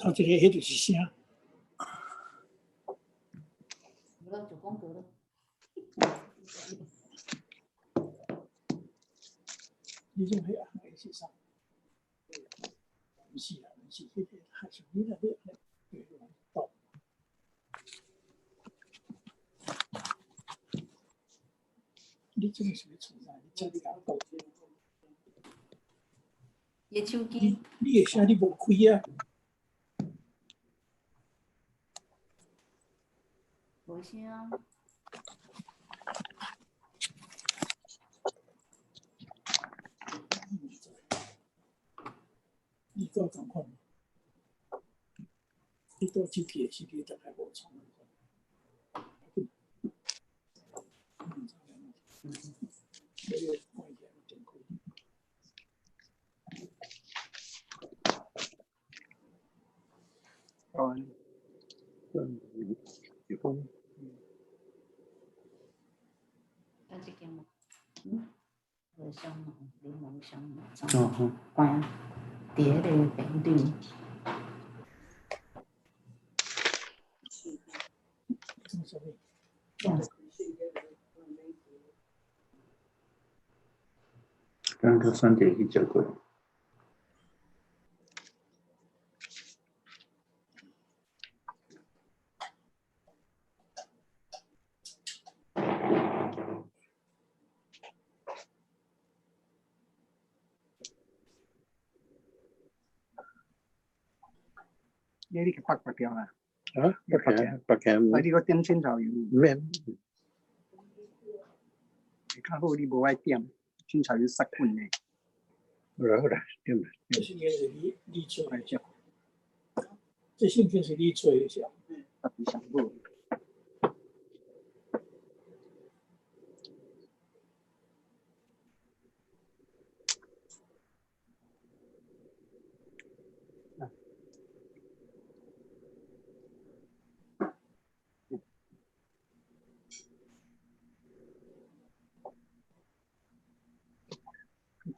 頭一个彼就是聲。無啦，做廣告咯。你種彼紅的是啥？毋是啦，毋是彼個，還是你那個對到。你這個是咧創啥？你這你共我講。伊手機。你的聲你無開啊？無聲。你做仝款，你做手機的時你大概無創。你關起來電開。哦，結婚。等這間無，個香濃，檸檬香濃。哦好。關，佇彼个平頂。剛剛三點去食過。你你去拍白條啦？啊，白開白開。啊，你閣點凊彩油？免。會較好，你無愛點凊彩油殺菌的。好啦好啦，點啦。這聖經是你做的，這聖經是你做的是啊？家己上好。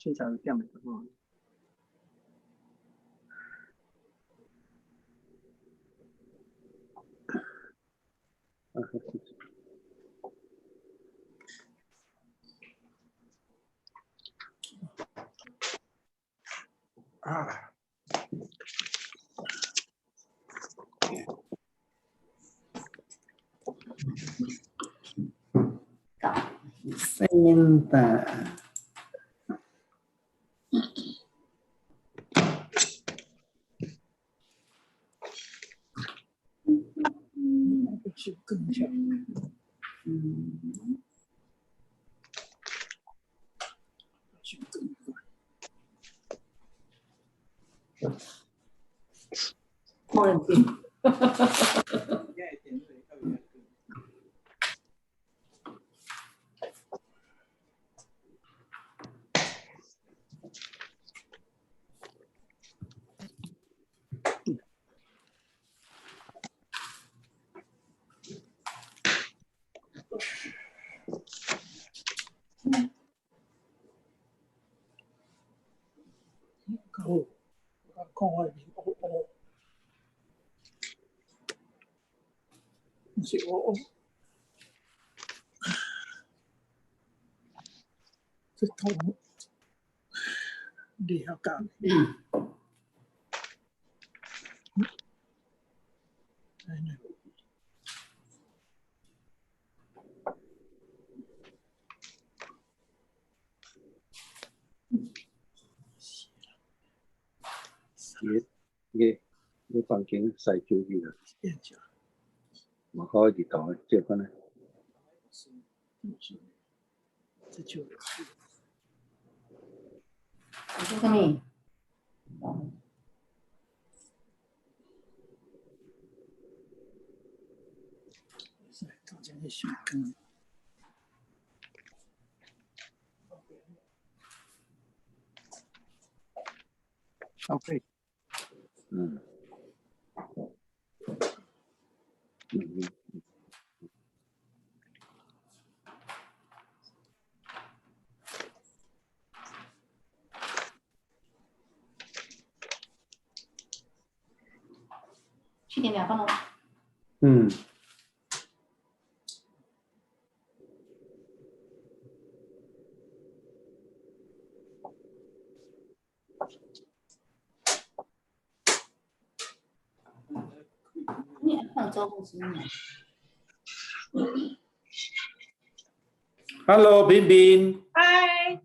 凊彩油點的就好。啊！ Senta. 是更強。是更無人知。較好，我看我的面烏烏，毋是烏烏，這頭你曉講？哎，那伊伊房間洗手去啦，嘛好日頭這款呢。這就。你說啥物？頭前咧傷光。 OK。嗯。7點2分咯。嗯。你還看周牧師呢？ Hello，平平。嗨，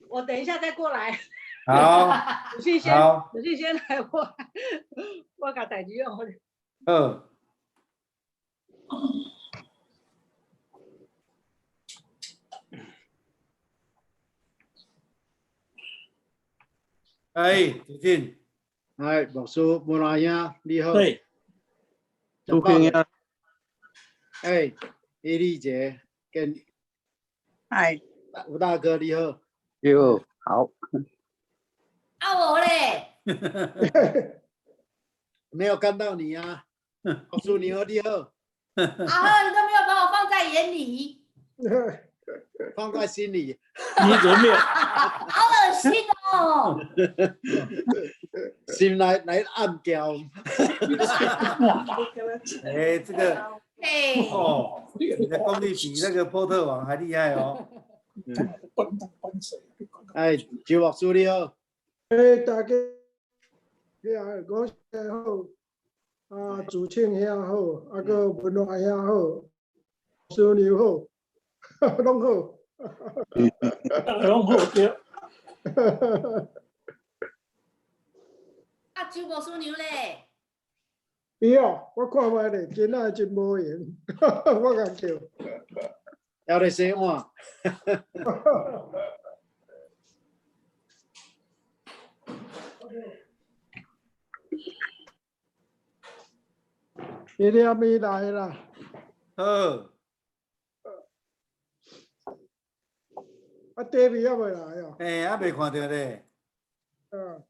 我等一下再過來。好。我去先，好，我去先來，我共代誌用。好。哎，子俊。哎，牧師，文華兄，你好。對。朱慶兄。哎，伊麗姐，跟，哎，吳大哥你好。喲，好。啊我咧。沒有看到你啊，牧師你好，你好。阿赫，你都沒有把我放在眼裡。放在心裡。你怎麼沒有？好噁心哦！心內來暗叫。哎，這個哦，你的功力比那個波特王還厲害哦。哎，周牧師你好。哎，大家，我好，啊，主慶兄好，啊，閣文華兄好，師娘好，攏好。攏好對。啊，周牧師娘咧？伊哦，我看覓咧，今仔真無閒，我共叫。猶咧洗碗。伊了未來啦。好。啊，David 猶未來哦。欸，猶未看著咧。嗯。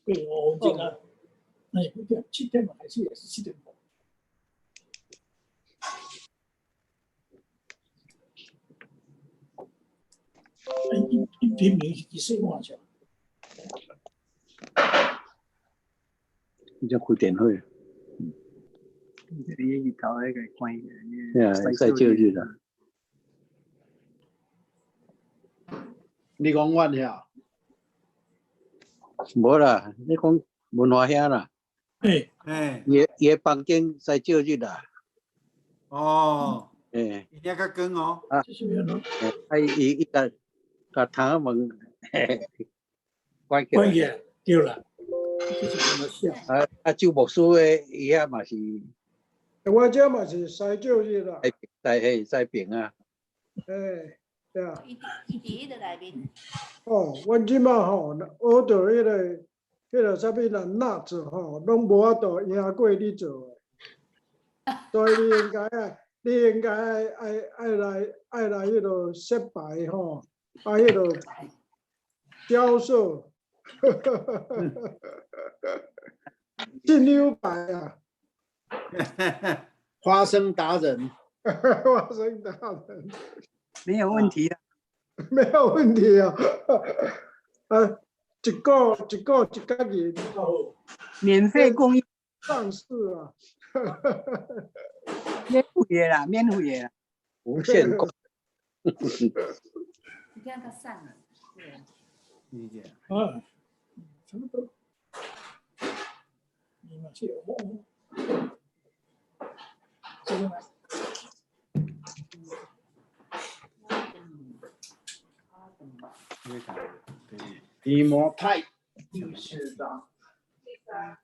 對，我這個，那幾點？7點還是也是7點半？伊平明是佇洗碗者。你這開電話。伊日頭迄個關對啊，使照日啦。你講阮遐？無啦，你講文華兄啦。欸。欸。伊的房間使照日啦。哦。欸。伊遐較光哦。啊。啊，伊共窗仔門關起來。關起來，對啦。啊啊！周牧師的伊遐嘛是。我這嘛是使照日啦。使嘿，使平啊。欸，對啊。伊伊佇彼個內面。哦，阮這馬吼，學著彼個啥物啦，納子吼，攏無法度贏過你做的。所以你應該愛，你應該愛愛愛來愛來彼落設牌吼，啊，彼落銷售，進溜牌啊！花生達人，花生達人，沒有問題啊，沒有問題啊！啊，一個一個一角銀，免費供應上市啊！免費的啦，免費的啦，無限供。你這樣較散了，對啊。理解。啊，差不多。你嘛是我，這個。提摩太。第四章。第三。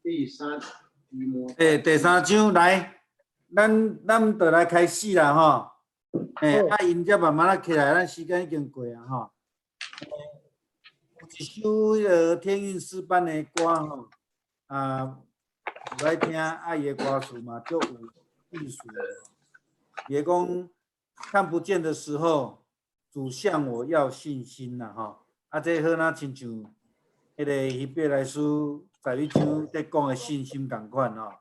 第三，提摩。欸，第三章來，咱就來開始啦吼。欸，啊，𪜶才慢慢仔起來，咱時間已經過啊吼。有一首彼個天韻詩班的歌吼，啊，有愛聽，啊，伊的歌詞嘛足有意思的。伊講看不見的時候，主向我要信心啦吼。啊，這好若親像彼個希伯來書11章咧講的信心仝款吼。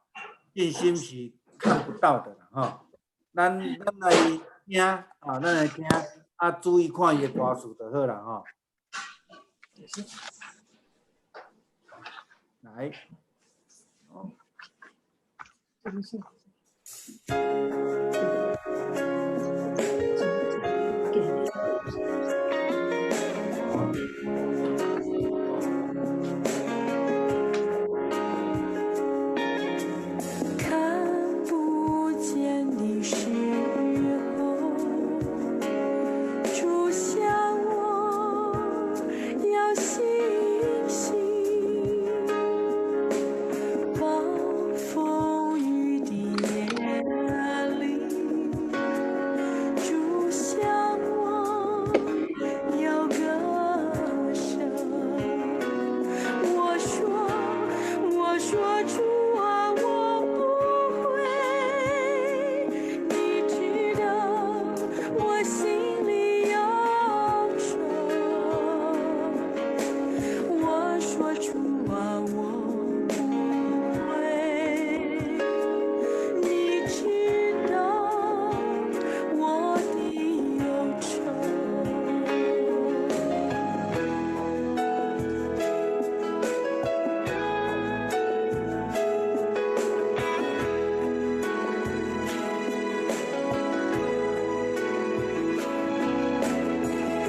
信心是看不到的啦吼。咱來聽啊，咱來聽，啊，啊，注意看伊的歌詞就好啦吼。來。看不見的時候，主向我要信心，暴風雨的夜裡，主向我要歌聲。我說，我說主啊，我不會，你知道我心裡憂愁。我說主啊，我不會，你知道我的憂愁。悲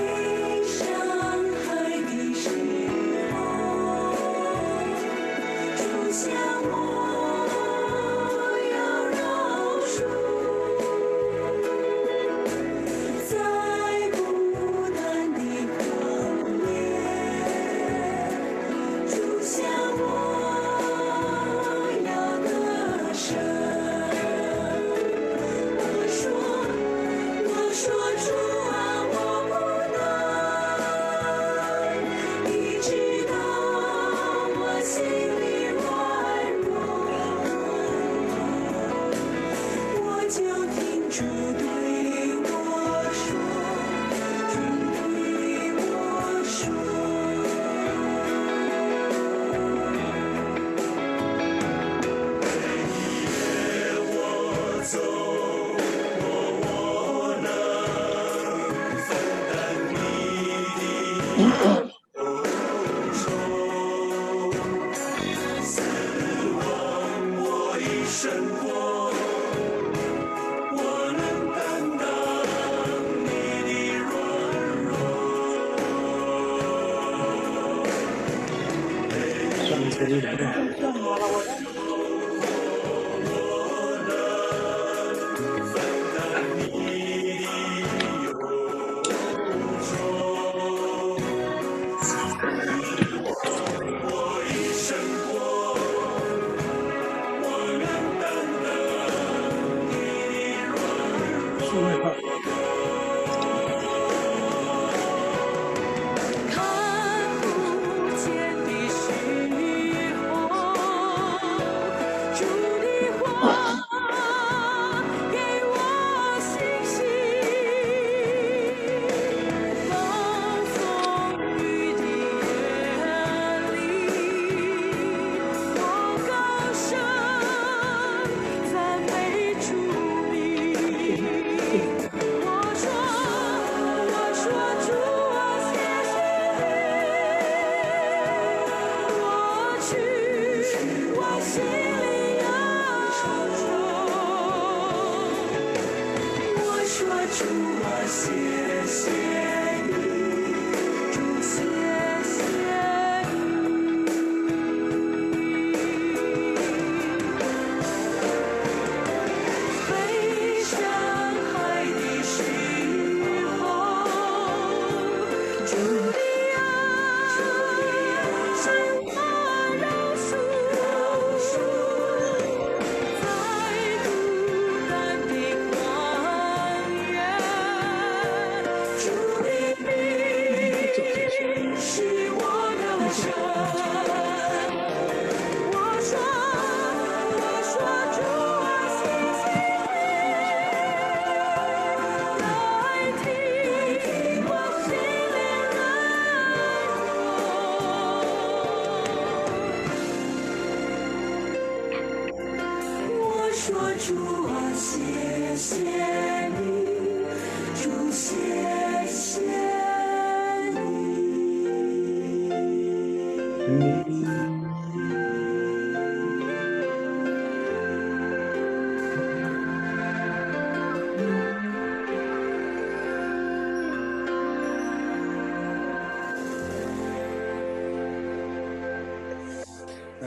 傷海的時候，主向我要饒恕，在孤單的曠野，主向我要得勝。我說，我說主啊，我不能，你知道我心裡軟弱，我就聽主對我說，主對我說。我走，我能分擔你的憂愁，死亡我已勝過，我能擔當你的軟弱。看不見的時候，主的話給我信心。暴風雨的夜裡，我高聲讚美主名。我說，我說主啊，謝謝你。我去，我心裡憂愁。我說主啊，謝謝你，主謝謝你。悲傷海的時候，主的愛向我饒恕，在孤單的曠野，主的名是我的神。我說，我說主啊，謝謝你，代替我心裡軟弱。我說主啊，謝謝你，主謝謝。咱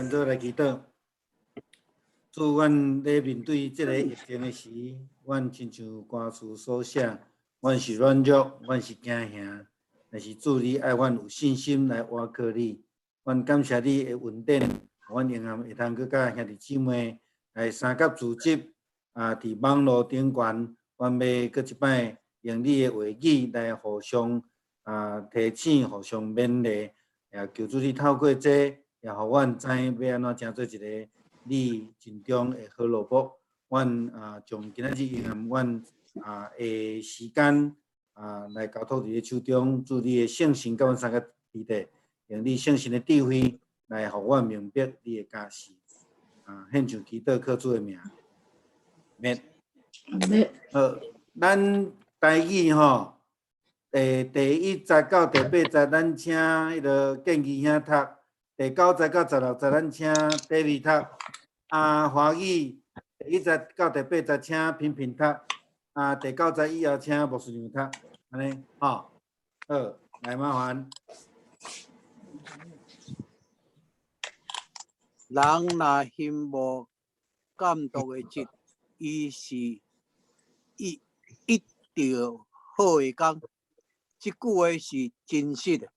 做來祈禱。主，阮咧面對這个疫情的時，阮親像歌詞所寫，阮是軟弱，阮是驚嚇，但是主你愛阮有信心來倚靠你。阮感謝你的恩典，阮永遠會通閣佮兄弟姊妹來相佮組織啊，佇網路頂懸，阮欲閣一擺用你的話語來互相啊提醒、互相勉勵，也求主你透過這，也予阮知影欲按怎成做一个你盡忠的好奴僕。阮啊，將今仔日用阮啊的時間啊來交託佇你手中，主你的聖神佮阮相佮佇咧，用你聖神的智慧來予阮明白你的教示。啊，獻上祈禱靠主的名。免。好，咱台語吼，第一節到第八節，咱請彼个建議兄讀；第九節到16節，咱請 David 讀。啊，華語第一節到第八節，請品品讀。啊，第九節以後請牧師娘讀，按呢，吼，好，來麻煩。人若欣慕監督的職，伊是得得著好的工。這句話是真實的。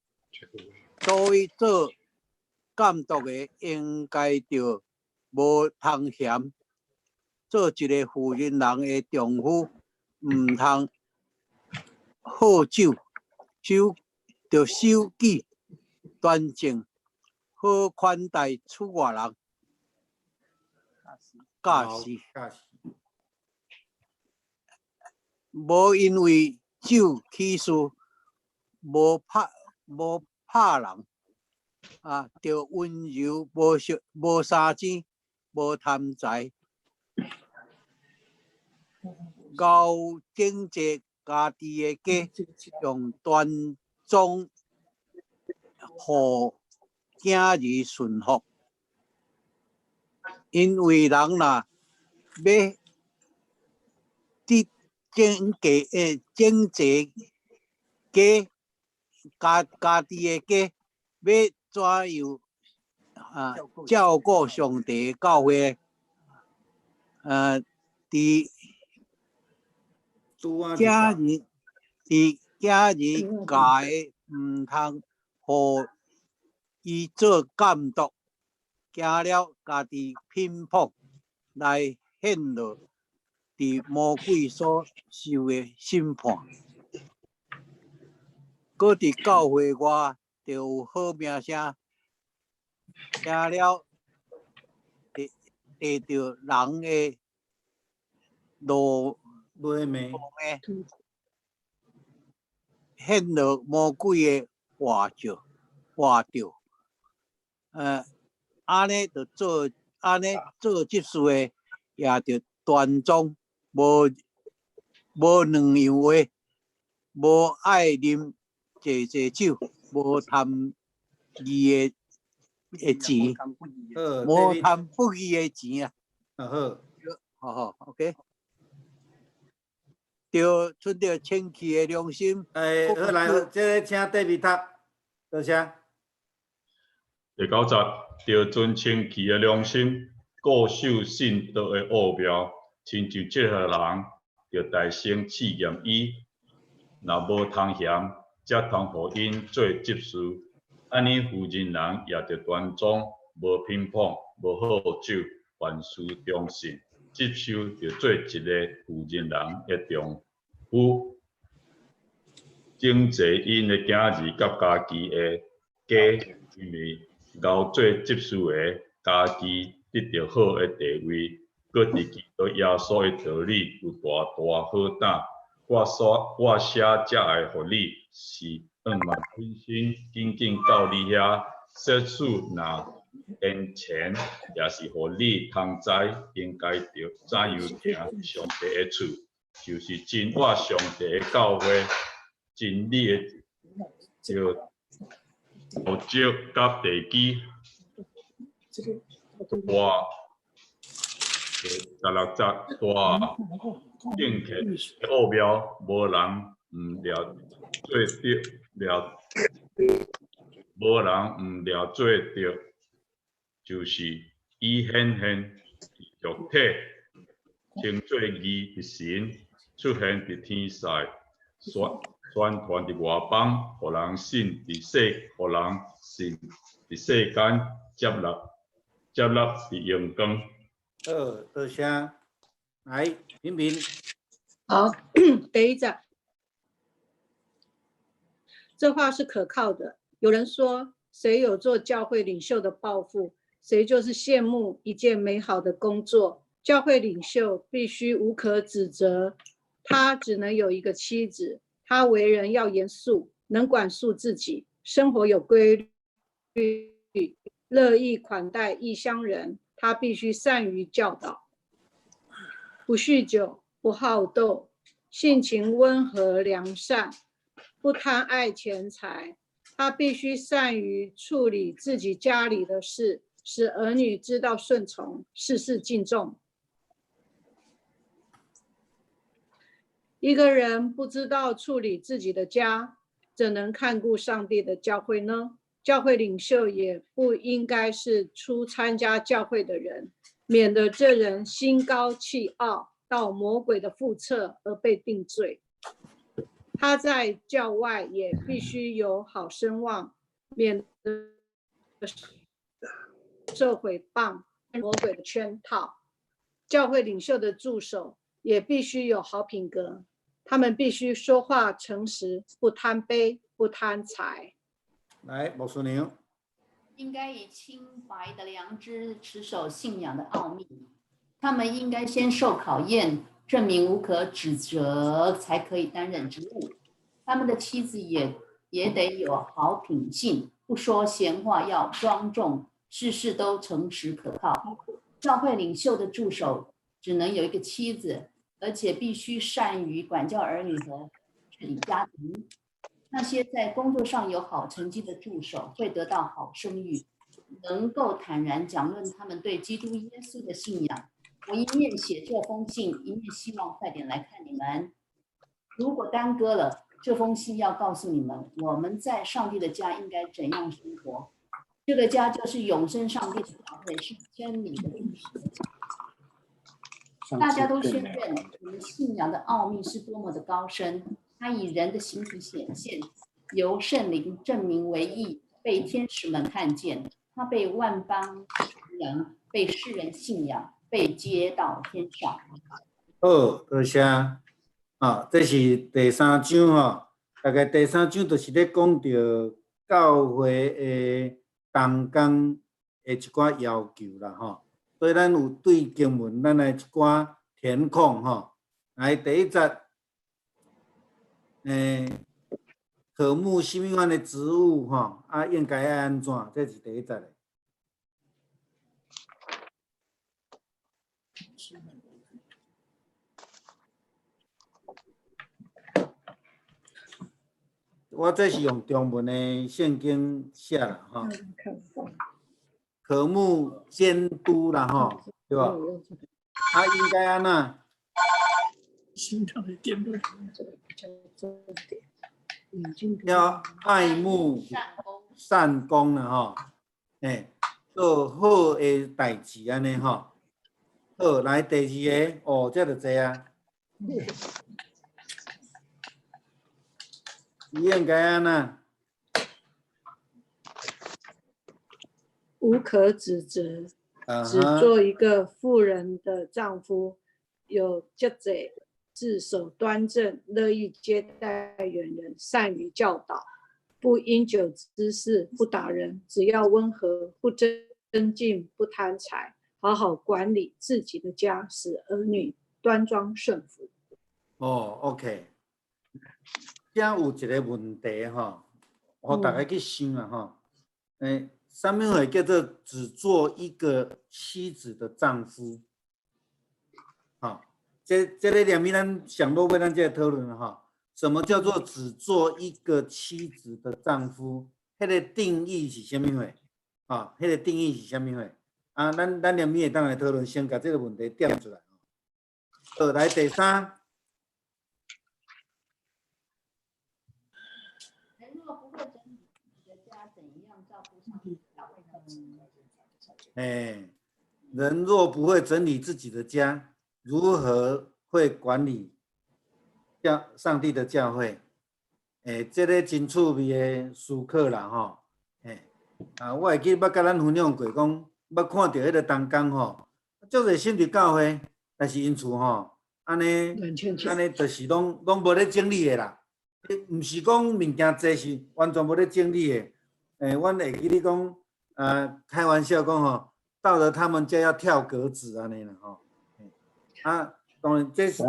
所以做監督的應該著無通嫌，做一个婦人人的丈夫，毋通好酒，守著守己端正，好款待厝外人。教示，無因為酒起誓，無拍人，啊，著溫柔，無相無相爭，無貪財，𠢕整齊家己的家，用端莊予囝兒順服。因為人若欲得整齊整齊家家家己的家，欲怎樣啊照顧上帝的教會？佇囝兒佇囝兒教的，毋通予伊做監督，驚了家己貧貧來陷落佇魔鬼所受的審判。閣佇教會外，著有好名聲，驚了得得著人的辱辱罵，陷落魔鬼的懷著懷著。按呢著做，按呢做執事的，也著端莊，無無兩樣話，無愛啉濟濟酒，無貪義的的錢，無貪不義的錢啊。好，好好，OK。著存著清氣的良心。好來，這个請 David 讀，多謝。第九節，著存清氣的良心，固守信道的奧妙，親像這號人，著大聲試驗伊，若無通嫌，才通予𪜶做執事。按呢負責人也著端莊，無偏頗，無好酒，凡事忠信，接受著做一个負責人的丈夫，整齊𪜶的囝兒佮家己的家，因為𠢕做執事的，家己得著好的地位，閣佇基督耶穌的道理有大大好膽。我所我寫這个予你，是向望親身緊緊到你遐，說使若延前，也是予你通知，應該著怎樣行上帝的厝，就是真活上帝的教會，真理的著職佮地基。大第16節，大敬虔的奧妙，無人毋掠做著掠，無人毋掠做著，就是伊顯現佇肉體，稱做義佇神，出現佇天使，宣宣傳佇外邦，予人信佇世，予人信佇世間接納，接納佇榮光。好，多謝。來，平平。好，第一節，這話是可靠的。有人說，誰有做教會領袖的抱負，誰就是羨慕一件美好的工作。教會領袖必須無可指責，他只能有一個妻子，他為人要嚴肅，能管束自己，生活有規律，樂意款待異鄉人。他必須善於教導，不酗酒，不好鬥，性情溫和良善，不貪愛錢財。他必須善於處理自己家裡的事，使兒女知道順從，事事敬重。一個人不知道處理自己的家，怎能看顧上帝的教會呢？教會領袖也不應該是初參加教會的人，免得這人心高氣傲，到魔鬼的覆轍而被定罪。他在教外也必須有好聲望，免得受毀謗、魔鬼的圈套。教會領袖的助手也必須有好品格，他們必須說話誠實，不貪杯，不貪財。來，牧師娘。應該以清白的良知持守信仰的奧秘。他們應該先受考驗，證明無可指責，才可以擔任職務。他們的妻子也得有好品性，不說閒話，要莊重，事事都誠實可靠。教會領袖的助手只能有一個妻子，而且必須善於管教兒女和治理家庭。那些在工作上有好成績的助手會得到好聲譽，能夠坦然講論他們對基督耶穌的信仰。我一面寫這封信，一面希望快點來看你們。如果耽擱了，這封信要告訴你們，我們在上帝的家應該怎樣生活。這個家就是永生上帝的教會，是真理的。大家都宣認我們信仰的奧秘是多麼的高深。他以人的形體顯現，由聖靈證明為義，被天使們看見。他被萬邦傳揚，被世人信仰，被接到天上。好，多謝。啊，這是第三章吼，大概第三章就是咧講著教會的同工的一寡要求啦，吼。所以咱有對經文，咱來一寡填空吼。來，第一節。渴慕啥物款的職務吼，啊，應該愛按怎？這是第一節的。我這是用中文的聖經寫啦，吼。渴慕監督啦，吼，對吧？啊，應該按怎？要愛慕善工啦，吼，欸，做好的代誌按呢吼。好，來第二个，哦，這就濟啊。伊應該按怎？無可指責，只做一個婦人的丈夫，有節制，自守端正，樂意接待遠人，善於教導，不因酒滋事，不打人，只要溫和，不爭競，不貪財，好好管理自己的家，使兒女端莊順服。哦，OK，這有一個問題吼，予大家去想啦吼。欸，啥物會叫做只做一個妻子的丈夫？吼，這个連咱上落尾咱才來討論吼。什麼叫做只做一個妻子的丈夫？彼个定义是啥物货？啊，彼个定义是啥物货？啊，咱连咪会当来讨论，先共这个问题点出来。好，来第三。人若不會整理自己的家，怎樣照顧上帝的教會呢？哎，人若不會整理自己的家，如何會管理教上帝的教會？哎，這个真趣味的思考啦，吼。哎，啊，我會記捌共咱分享過，講捌看著彼个同工吼，足熱心佇教會，但是𪜶厝吼，按呢按呢，就是攏無咧整理的啦。毋是講物件濟，是完全無咧整理的。欸，阮會記你講，開玩笑講吼，到了他們家要跳格子按呢啦吼。啊，當然這這對，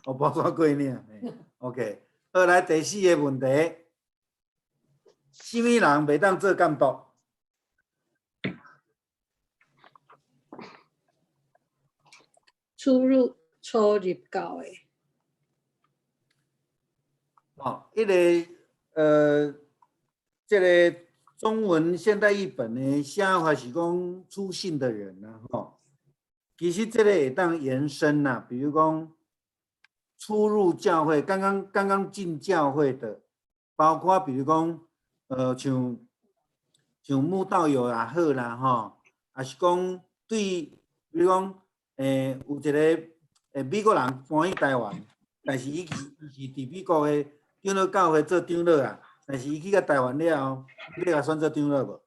我跋山過嶺。OK，好，來第四个問題，啥物人袂當做監督？初入教的。哦，彼个這个中文現代譯本的寫法是講初信的人啊，吼。其實這个會當延伸啦，比如講初入教會，剛剛剛剛進教會的，包括比如講，像慕道友也好啦，吼，也是講對，比如講，有一個美國人搬去台灣，但是伊是佇美國的長老教會做長老啊，但是伊去到台灣了後，你欲共選做長老無？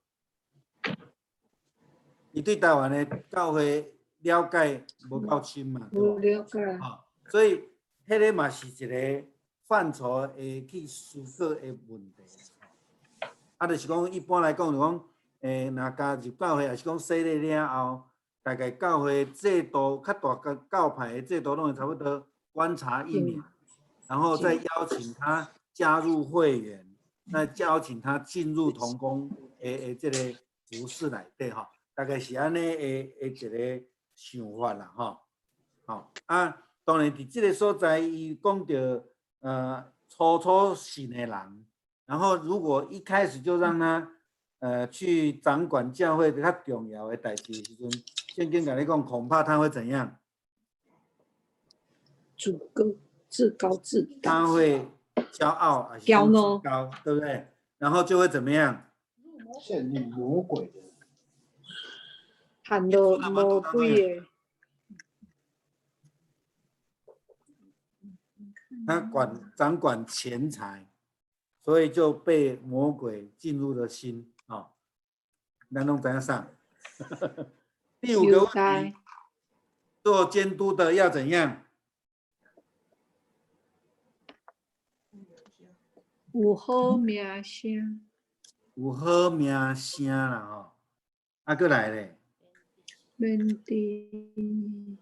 伊對台灣的教會了解無夠深嘛，無了解。啊，所以彼个嘛是一個範疇會去思考的問題。啊，就是講一般來講，就講，若加入教會，抑是講洗禮了後，大概教會制度較大個教派的制度，攏會差不多觀察一年，然後再邀請他加入會員，再邀請他進入同工的這個服事內底吼，大概是按呢的一個想法啦，吼，吼啊，當然佇這個所在，伊講著初初信的人，然後如果一開始就讓他去掌管教會較重要的代誌的時陣，聖經共你講，恐怕他會怎樣？自高自高自大。他會驕傲，還是驕傲自高，對不對？然後就會怎麼樣？陷入魔鬼的。陷入魔鬼的。他掌管錢財，所以就被魔鬼進入了心啊。咱攏知影啥？第五個問題，做監督的要怎樣？有好名聲。有好名聲啦吼，啊，閣來咧。免得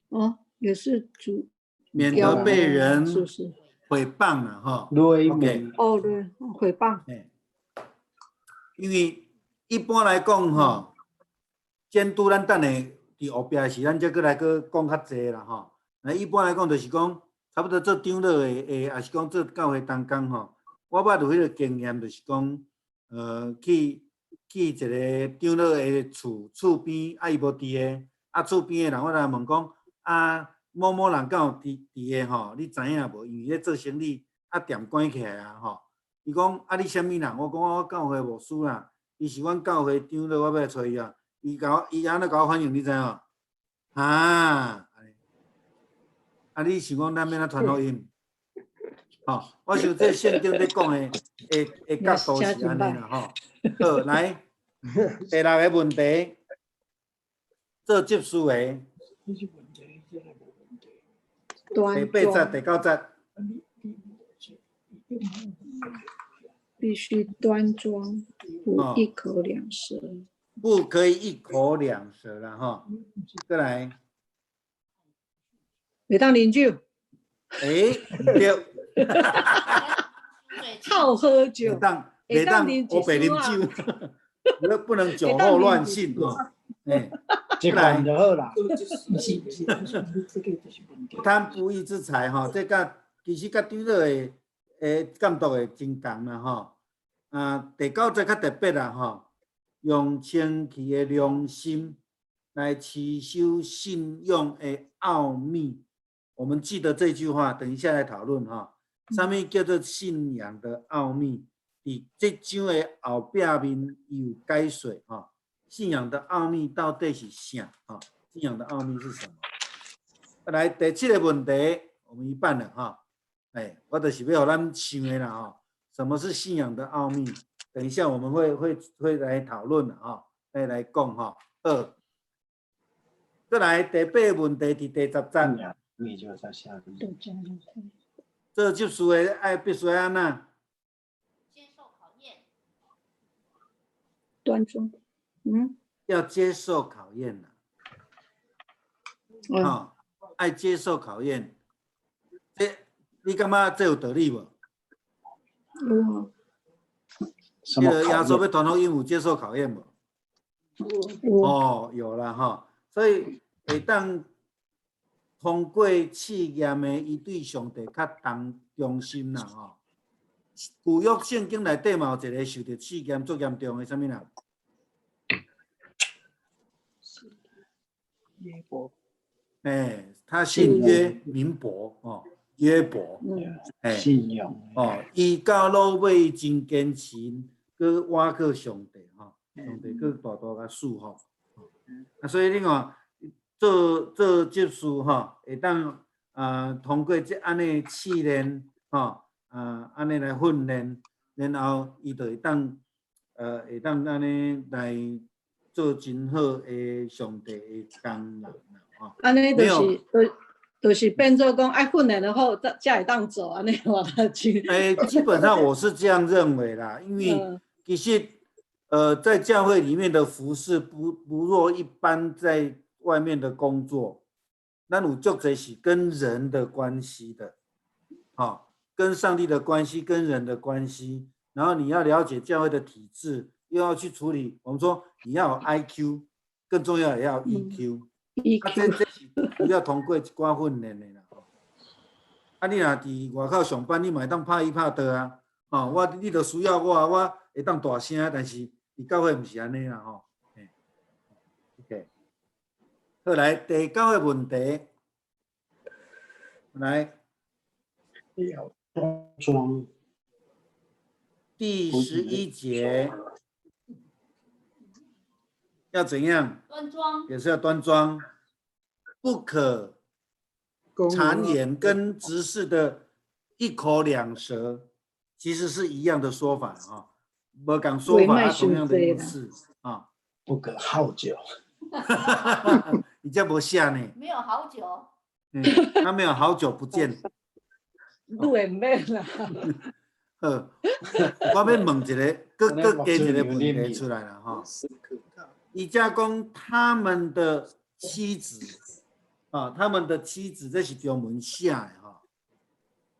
哦，也是主。免得被人毀謗了哈。對，哦對，毀謗。因為一般來講吼，監督咱等下佇後壁時，咱才閣來閣講較濟啦吼。那一般來講就是講，差不多做長老的，抑是講做教會同工吼。我捌有彼個經驗，就是講，去一個長老的厝邊，啊伊無佇个，啊厝邊的人我來問講，啊某某人敢有佇个吼？你知影無？因為咧做生理，啊店關起來啊吼。伊講啊你啥物人？我講我教會牧師啦。伊是阮教會長老，我欲來揣伊啊。伊按怎共我反應，你知無？啊，啊你想講咱欲按怎傳福音？吼，我想這聖經咧講的角度是按呢啦吼。好，來第六个問題，做執事的。第八節、第九節。必須端莊，不一口兩舌。不可以一口兩舌啦，吼。閣來。袂當啉酒。欸，對。好喝酒。袂當烏白啉酒，不能酒後亂性哦。欸，這款就好啦。不貪不義之財吼，這佮其實佮長老的的监督的真仝啦吼。啊，第九节较特别啦吼，用清气的良心来持守信仰的奥秘。我們記得這句話，等一下來討論哈。啥物叫做信仰的奧秘？佇這章的後壁面有解說哈。信仰的奧秘到底是啥？哈，信仰的奧秘是什麼？來，第七個問題，我們一半了哈。哎，我就是欲予咱想的啦哈。什麼是信仰的奧秘？等一下我們會來討論哈，再來講哈。好，再來第八個問題，佇第10節。你就在下面。做執事的愛必須按怎？接受考驗。端莊。要接受考驗啦。哦，愛接受考驗。這你感覺這有道理無？有。這個耶穌欲傳福音有接受考驗無？有。哦，有啦吼，所以會當通過試驗的，伊對上帝較忠忠心啦吼。舊約聖經內底嘛有一個受著試驗足嚴重的，啥物人？約伯。哎，他姓約，名伯哦，約伯。哎，信仰哦，伊到落尾真堅持，閣倚靠上帝吼，上帝閣大大共賜福。啊，所以你看，做執事吼，會當啊通過這按呢試煉吼，啊按呢來訓練，然後伊就會當按呢來做真好的上帝的工人啦吼。按呢就是變做講愛訓練了後，才會當做按呢話就。欸，基本上我是這樣認為啦，因為其實在教會裡面的服事不若一般在外面的工作，咱有足濟是跟人的關係的，好，跟上帝的關係，跟人的關係，然後你要了解教會的體制，又要去處理。我們說你要有 IQ，更重要也要 EQ。啊，這是需要通過一寡訓練的啦。啊，你若佇外口上班，你嘛會當拍伊拍倒啊。吼，你著需要我，我會當大聲，但是佇教會毋是按呢啦吼。OK，好來，第九個問題，來，要端莊。第11節要怎樣？端莊，也是要端莊，不可讒言，跟執事的一口兩舌，其實是一樣的說法啊。無仝說法，同樣的意思啊。不可好酒。你這無寫呢？沒有好酒。嗯，他沒有好久不見。你會免啦。好，我欲問一個，閣加一個問題出來啦吼。伊遮講他們的妻子啊，他們的妻子，這是中文寫的吼。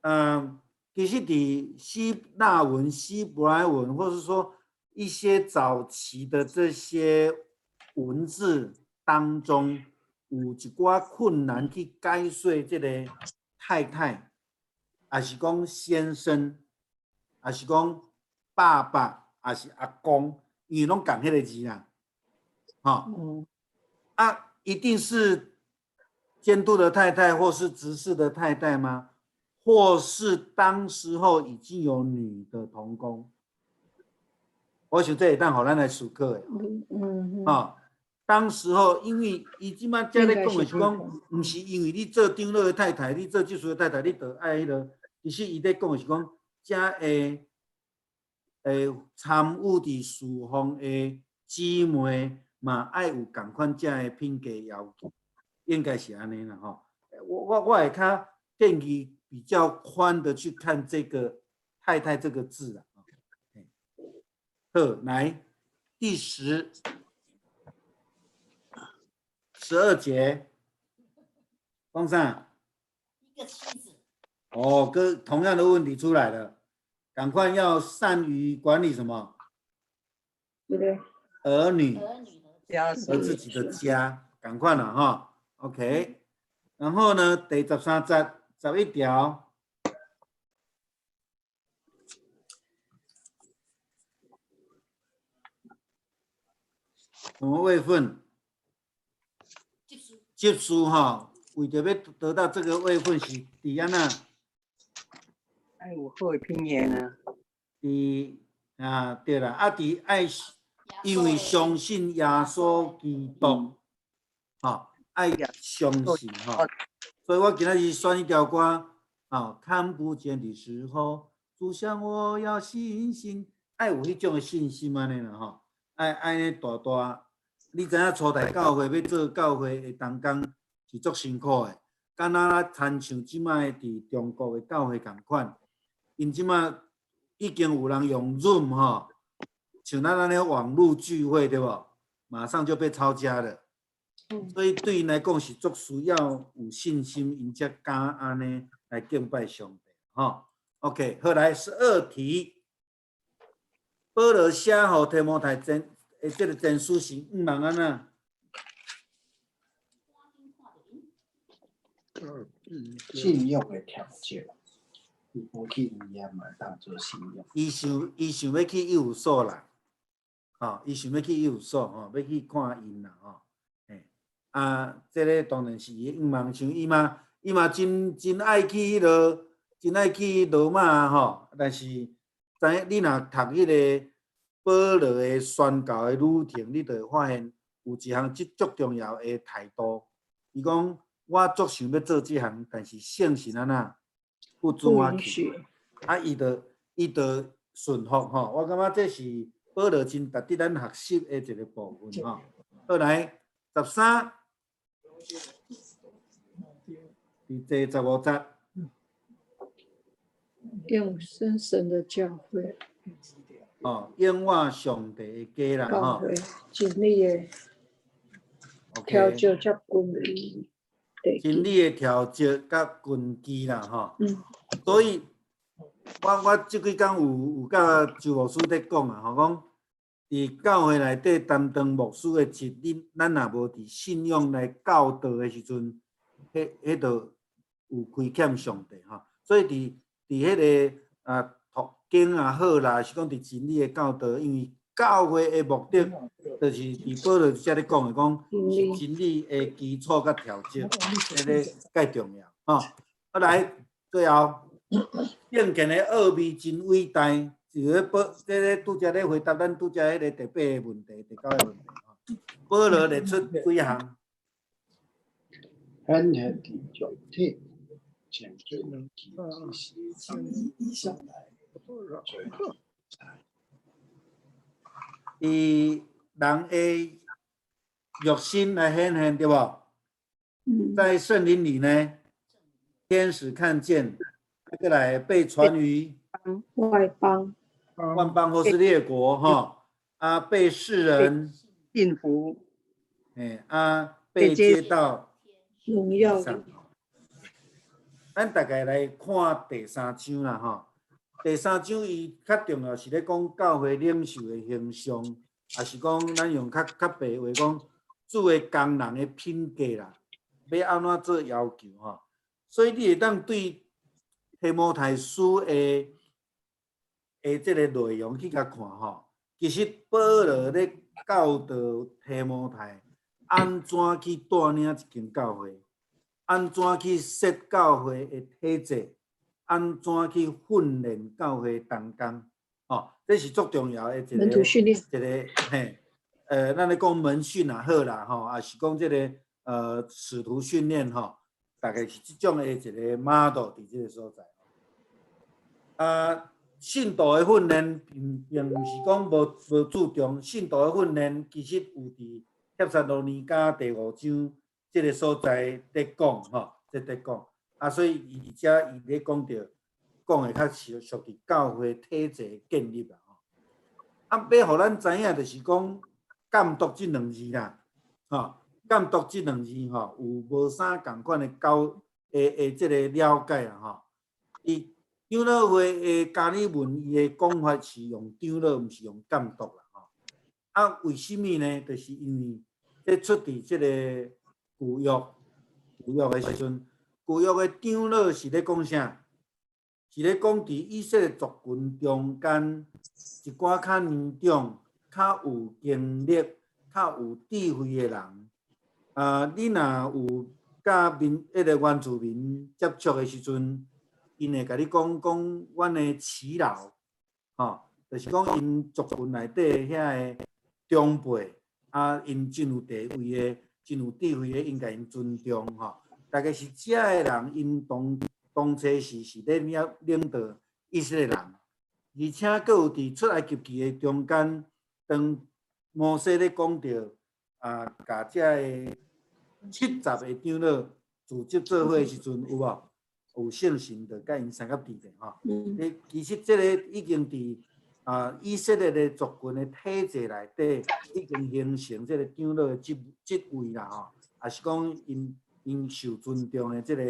嗯，其實佇希臘文、希伯來文，或是說一些早期的這些文字當中，有一寡困難去解說這個太太，抑是講先生，抑是講爸爸，抑是阿公，因為攏仝彼个字啦，吼，啊，一定是監督的太太或是執事的太太嗎？或是當時候已經有女的同工？我想這會當予咱來思考的。啊，當時候因為伊這擺遮咧講的是講，毋是因為你做長老的太太，你做執事的太太，你就愛彼個。其實伊咧講的是講，遮會參與佇侍奉的姊妹嘛，愛有仝款遮的品格要求，應該是按呢啦吼。我會較建議比較寬的去看這個太太這個字啊。好，來第12節，講啥？一個妻子。哦，跟同樣的問題出來了，趕快要善於管理什麼？對。兒女和自己的家，趕快了哈。OK，然後呢，第13節11條，什麼位份？執事吼，為著欲得到這個位份是佇按怎？愛有好的品行啊。佇啊對啦，啊佇愛因為相信耶穌基督，吼，愛相信吼，所以我今仔日選彼條歌，吼，看不見的時候，主向我要信心，愛有彼種的信心按呢啦吼，愛按呢大大，你知影初代教會欲做教會的同工是足辛苦的，敢若親像這擺佇中國的教會仝款，𪜶這擺已經有人用 Zoom 吼，像咱按呢網路聚會對無？馬上就被抄家了。所以對𪜶來講是足需要有信心，𪜶才敢按呢來敬拜上帝吼。OK，好來12題，保羅寫予提摩太前的這個前書是向望按怎？信用的調節，伊無去伊也嘛當做信用。伊想欲去以弗所啦，吼，伊想欲去以弗所吼，欲去看𪜶啦吼，嘿，啊，這個當然是伊的向望，像伊嘛真真愛去彼落，真愛去羅馬吼，但是知影你若讀彼個保羅的宣教的旅程，你就會發現有一項這足重要的態度。伊講我足想欲做這項，但是聖神按怎不准我去，啊，伊就順服吼。我感覺這是保羅真值得咱學習的一個部分吼。好來，13，佇第15節。永生神的教會。哦，永活上帝的家啦，吼。教會真理的調節佮根基。真理的調節佮根基啦，吼。所以，我這幾工有佮周牧師咧講啊，吼，講佇教會內底擔當牧師的職，你咱若無佇信仰來教導的時陣，彼就有虧欠上帝吼。所以佇彼個啊讀經也好啦，是講佇真理的教導，因為教會的目的，就是佇保羅遮咧講的，講是真理的基礎佮調節，這个蓋重要吼。啊來，最後，敬虔的奧秘真偉大，就是保這个拄才咧回答咱拄才彼个第八个問題，第九个問題吼。保羅列出幾項？顯現佇肉體，前進以上來。佇人的肉身來顯現，對無？在聖靈裡呢，天使看見，過來被傳於外邦，萬邦或是列國，哈啊，被世人信服，哎啊，被接到榮耀裡。咱大概來看第三章啦，吼。第三章伊較重要是咧講教會領袖的形象，也是講咱用較白話講，主的工人的品格啦，欲按怎做要求吼。所以你會當對提摩太書的這个內容去共看吼，其實保羅咧教導提摩太按怎去帶領一間教會，按怎去設教會的體制。按怎去訓練教會同工，吼，這是足重要的一個門徒訓練，一個嘿，咱咧講門訓也好啦，吼，也是講這个使徒訓練吼，大概是這種的一個 model 佇這个所在。啊，信徒的訓練並毋是講無注重，信徒的訓練其實有佇帖撒羅尼迦第五章這个所在咧講，吼，這咧講。啊，所以伊佇遮伊咧講著，講的較屬屬佇教會體制的建立啦吼。啊，欲予咱知影，就是講監督這兩字啦，吼，監督這兩字吼，有無啥仝款的教的這个了解啦吼。伊長老會的加爾文，伊的講法是用長老，毋是用監督啦吼。啊，為啥物呢？就是因為這出佇這个舊約的時陣。舊約的長老是咧講啥？是咧講佇以色列族群中間，一寡較年長、較有經歷、較較有智慧的人。啊，你若有佮民彼个原住民接觸的時陣，𪜶會共你講講阮的耆老，吼，就是講𪜶族群內底遐個長輩，啊，𪜶真有地位的，真有智慧的，應共𪜶尊重吼。大概是遮个人，𪜶當當初是咧領領導以色列人，而且閣有佇出埃及記的中間，當摩西咧講著啊，共遮个70個長老組織做伙的時陣，有無？有聖神就共𪜶相佮佇咧吼。你其實這個已經佇啊以色列的族群的體制內底，已經形成這個長老的職職位啦吼，也是講𪜶𪜶受尊重的這個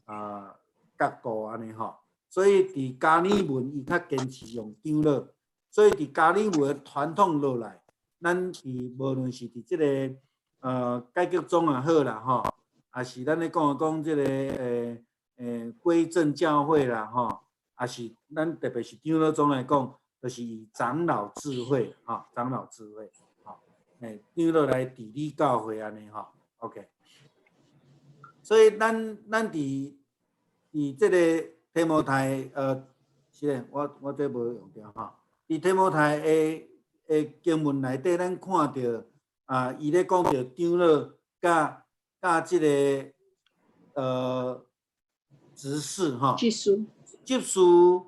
啊角度按呢吼。所以佇加爾文伊較堅持用長老，所以佇加爾文的傳統落來，咱佇無論是佇這個改革宗也好啦吼，也是咱咧講講這個歸正教會啦吼，也是咱特別是長老宗來講，就是以長老智慧吼，長老智慧吼，長老來治理教會按呢吼，OK。所以咱咱佇佇這個提摩太是咧，我我這無用著吼。佇提摩太的的經文內底，咱看著啊，伊咧講著長老佮佮這個執事吼，執事，執事佇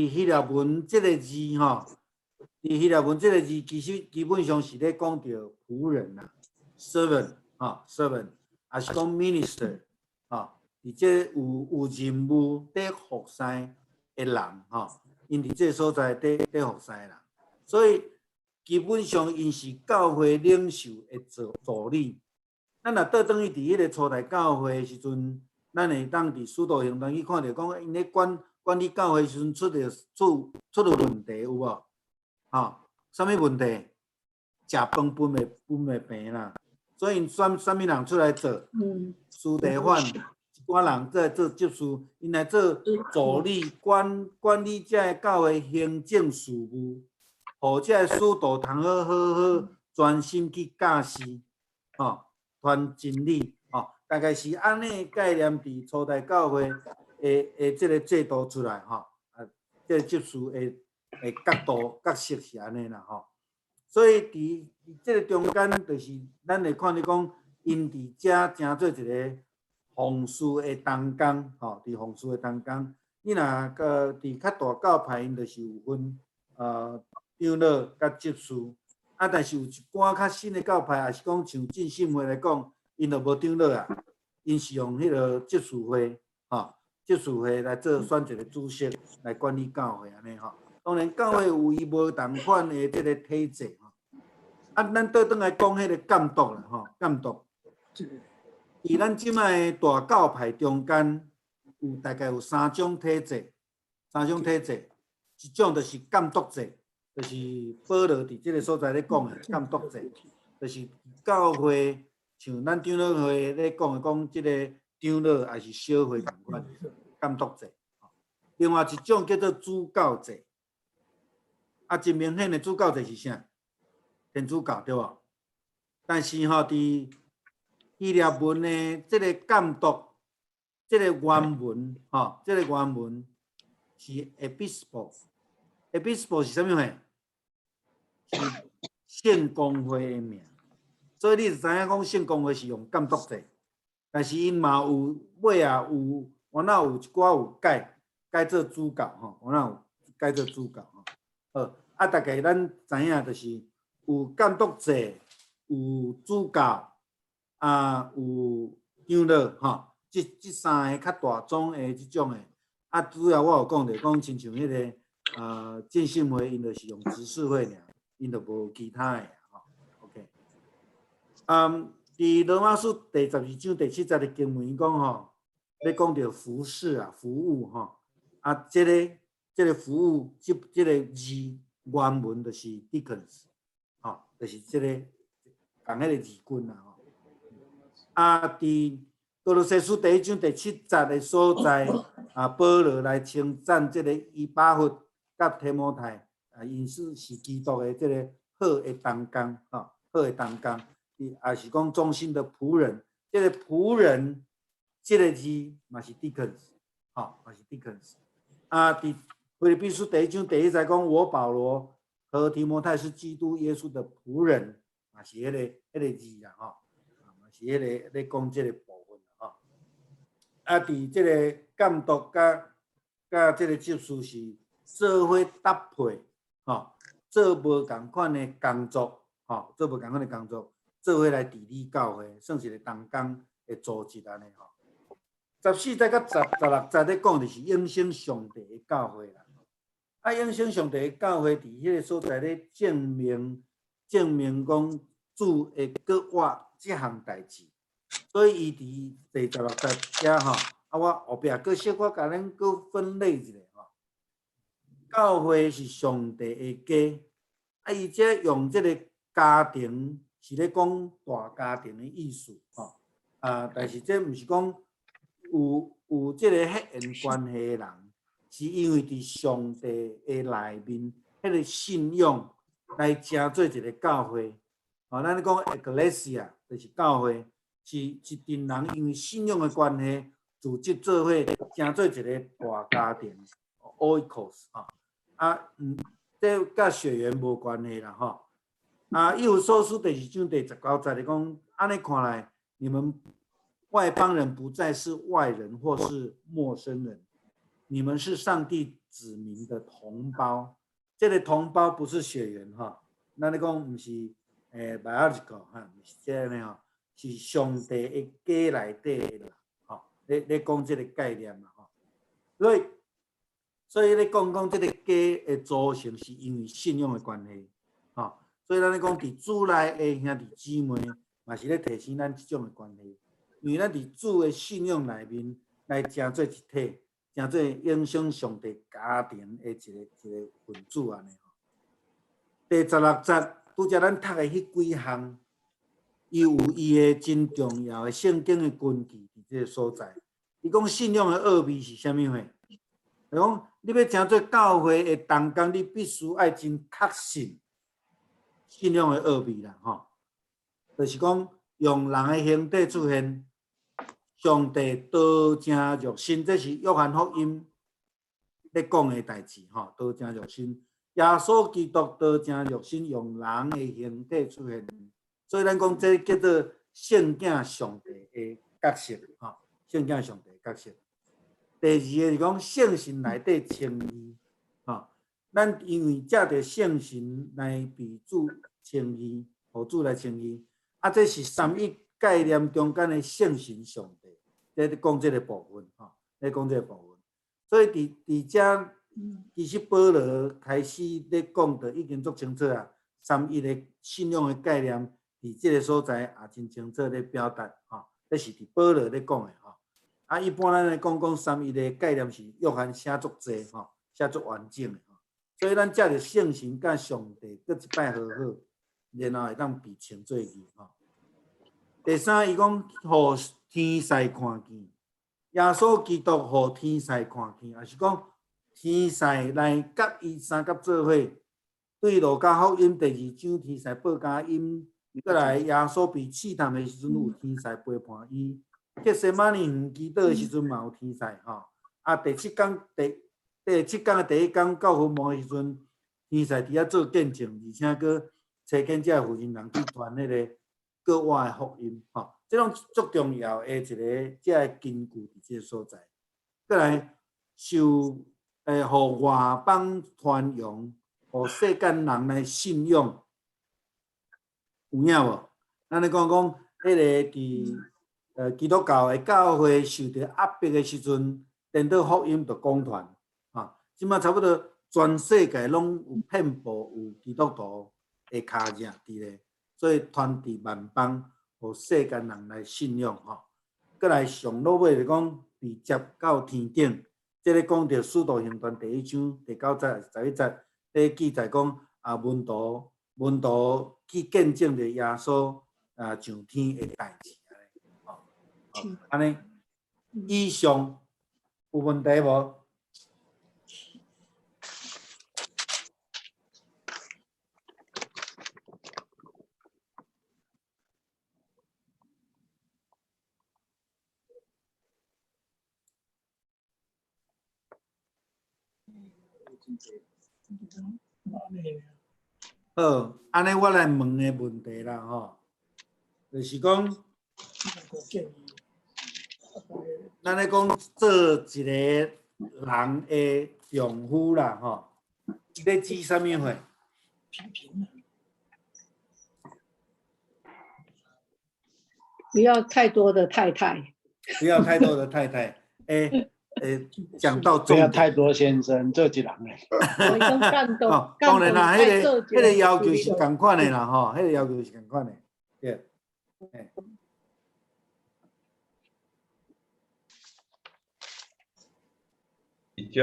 希臘文這個字吼，佇希臘文這個字其實基本上是咧講著僕人啦，servant 吼，servant，也是講 minister 吼，佇這有有任務佇服侍的人吼，𪜶佇這個所在佇佇服侍的人，所以基本上𪜶是教會領袖的助助理。咱若倒轉去佇彼個初代教會的時陣，咱會當佇使徒行傳去看著講，𪜶咧管管理教會時陣出著出出著問題有無？吼，啥物問題？食飯分袂分袂平啦，所以𪜶選啥物人出來做？司提反一寡人來做執事，𪜶來做助理管管理這个教會行政事務，予這个使徒通好好好專心去教示，吼，傳真理，吼，大概是按呢概念佇初代教會的的這個制度出來，吼，啊，這個執事的的角度角色是按呢啦，吼。所以佇這個中間，就是咱會看著講，𪜶佇遮成做一個奉事的同工，吼，佇奉事的同工。你若閣佇較大教派，𪜶就是有分長老佮執事。啊，但是有一寡較新的教派，也是講像浸信會來講，𪜶就無長老啊，𪜶是用彼個執事會，吼，執事會來做選一個主席來管理教會按呢吼。當然，教會有伊無仝款的這個體制吼。啊，咱倒轉來講彼個監督啦，吼，監督。佇咱這擺的大教派中間，有大概有三種體制，三種體制，一種就是監督制，就是保羅佇這個所在咧講的監督制，就是教會像咱長老會咧講的，講這個長老抑是小會仝款監督制。另外一種叫做主教制，啊，真明顯的主教制是啥？天主教對無？但是吼，佇希臘文的這個監督，這個原文吼，這個原文是 episcopos，episcopos 是啥物貨？是聖公會的名，所以你就知影講聖公會是用監督制，但是𪜶嘛有尾仔有，原來有一寡有改改做主教吼，原來有改做主教吼。好，啊，大概咱知影就是有監督制，有主教，啊，有長老吼，這這三個較大宗的這種的。啊，主要我有講著講，親像彼個浸信會，𪜶就是用執事會爾，𪜶就無其他的吼。OK，嗯，佇羅馬書第12章第7節的經文講吼，咧講著服侍啊，服務吼，啊，這個這個服務，這這個字原文就是 deacons，吼，就是這個仝彼個字根啦吼。啊，佇歌羅西書第1章第7節的所在，啊，保羅來稱讚這個以巴弗佮提摩太，啊，𪜶是是基督的這個好的同工，吼，好好的同工，伊也是講忠心的僕人。這个僕人這个字嘛是 deacons，吼，嘛是 deacons。啊，佇腓立比書第一章第一節講，我保羅和提摩太是基督耶穌的僕人，嘛是彼个字啦，吼，嘛是彼个咧講這个部分吼。啊，佇這个監督佮這个執事是做伙搭配，吼，做無仝款的工作，吼，做無仝款的工作，做伙來治理教會，算是一個同工的組織按呢吼。14節佮十六節咧講的是永生上帝的教會啦。啊，永生上帝的教會佇彼个所在咧證明講主會閣活這項代誌，所以伊佇第十六節遮吼，啊，我後壁閣小可共恁閣分類一下吼。教會是上帝的家，啊，伊這用這个家庭是咧講大家庭的意思吼。啊，但是這毋是講有這个血緣關係的人，是因為佇上帝的內面，彼个信仰來成做一个教會。吼，咱咧講 Ecclesia 就是教會，是一群人因為信仰的關係，組織做伙，成做一个大家庭，oikos 吼。啊，這佮血緣無關係啦，吼。啊，以弗所書第二章第19節咧講，按呢看來，你們外邦人不再是外人或是陌生人，你們是上帝子民的同胞。這个同胞不是血緣哈，咱咧講毋是biological 哈，毋是這个吼，是上帝的家內底的人，吼，咧講這个概念嘛，吼。所以咧講這个家的組成是因為信仰的關係，吼。所以咱咧講佇主內的兄弟姊妹，嘛是咧提醒咱這種的關係，因為咱佇主的信仰內面來成做一體，成做影響上帝家庭的一個分子按呢吼。第十六節，拄才咱讀的彼幾項，伊有伊的真重要的聖經的根據佇這个所在。伊講信仰的奧秘是啥物貨？伊講你欲成做教會的同工，你必須愛真確信信仰的奧秘啦，吼，就是講用人的形體出現，上帝道成肉身，這是約翰福音咧講的代誌，吼，道成肉身，耶穌基督道成肉身，用人的形體出現，所以咱講這叫做聖囝上帝的角色，吼，聖囝上帝的角色。第二個是講聖神內底稱義，吼，咱因為藉著聖神來被主稱義，予主來稱義，啊，這是三一概念中間的聖神上帝，咧講這个部分，吼，咧講這个部分。所以佇遮，其實保羅開始咧講的已經足清楚啊，三一的信仰的概念，佇這个所在也真清楚咧表達，吼，這是佇保羅咧講的，吼。啊，一般咱來講講三一的概念是約翰寫足濟，吼，寫足完整的，吼。所以咱藉著聖神佮上帝閣一擺和好，然後會當被稱做義，吼。第三，伊講予天使看見，耶穌基督予天使看見，也是講天使來佮伊相佮做伙。對路加福音第二章，天使報佳音，閣來耶穌被試探的時陣，有天使陪伴伊。客西馬尼園祈禱的時陣嘛有天使吼。啊，第七工的第一工到墳墓的時陣，天使佇遐做見證，而且閣差遣這個婦人人去傳彼个閣活的福音吼。這攏足重要的一个這个根據佇這个所在。閣來受予外邦傳揚，予世間人來信仰，有影無？咱咧講講彼个佇基督教的教會受著壓迫的時陣，顛倒福音就廣傳，吼，這馬差不多全世界攏有遍布有基督徒的跤跡佇咧，所以傳佇萬邦，予世間人來信仰，吼。閣來上落尾就講被接到天頂，這个講著使徒行傳第一章第9節11節，咧記載講啊，門徒去見證著耶穌啊上天的代誌。按呢，以上有問題無？好，按呢我來問个問題啦吼，就是講，咱咧講做一個人的丈夫啦吼，伊咧指啥物貨？不要太多的太太。不要太多的太太。欸欸，講到不要重點。太多先生，做一人的。我講監督，哦，當然啦，彼個要求是仝仝款的啦，吼，彼個要求是仝款的，對。欸。伊遮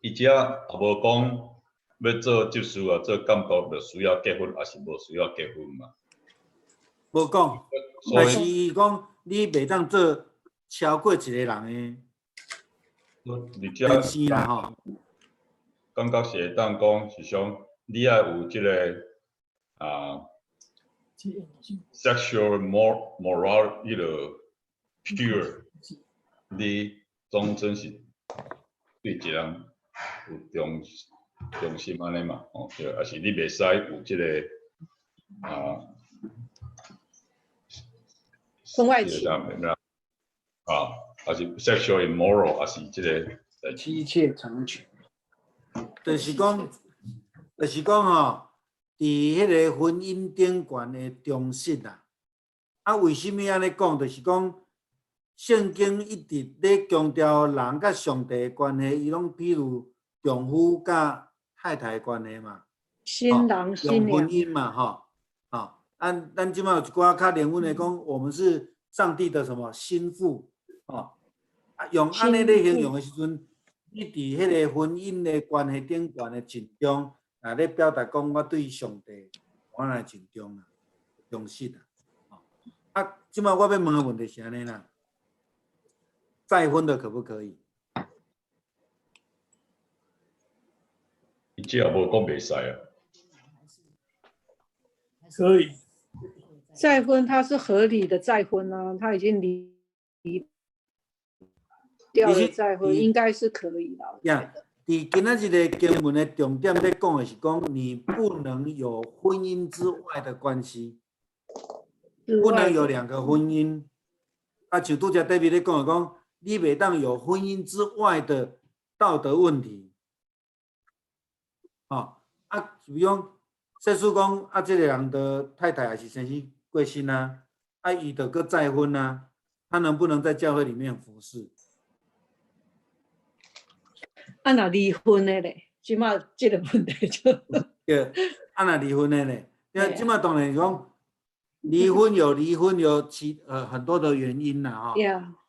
也無講欲做執事啊，做監督就需要結婚，抑是無需要結婚嘛？無講，但是伊講你袂當做超過一個人的而且先生啦，吼。感覺是會當講是想你愛有這个sexual moral 彼个 pure，你當真是對一個人有忠心按呢嘛，哦對，抑是你袂使有這个婚外情。啊，抑是 sexual immoral，抑是這个妻妾成群。就是講吼，佇彼个婚姻頂懸的忠實啊，啊，為啥物按呢講？就是講聖經一直咧強調人佮上帝的關係，伊攏比如丈夫佮太太的關係嘛，新郎新用婚娘。姻嘛，吼，吼，咱這擺有一寡較靈魂的講，我們是上帝的什麼心腹，吼，啊，用按呢咧形容的時陣，你佇彼个婚姻的關係頂懸的盡忠，啊，咧表達講我對上帝，我來盡忠啊，忠實啊，吼，啊，這擺我欲問的問題是按呢啦，再婚的可不可以？伊這也無講袂使啊。可以。再婚他是合理的再婚啊，他已經離掉了再婚，應該是可以的。呀，佇今仔日个經文的重點咧講的是講，你不能有婚姻之外的關係，不能有兩個婚姻。啊，像拄才 David 咧講的講，你袂當有婚姻之外的道德問題。哦，啊，比如講，說使講啊，這個人的太太也是先生過身啊，啊，伊就閣再婚啊，他能不能在教會裡面服侍？啊，若離婚的咧，這擺這个問題就對，啊，若離婚的咧，對，這擺當然講，離婚有離婚有其很多的原因啦，吼。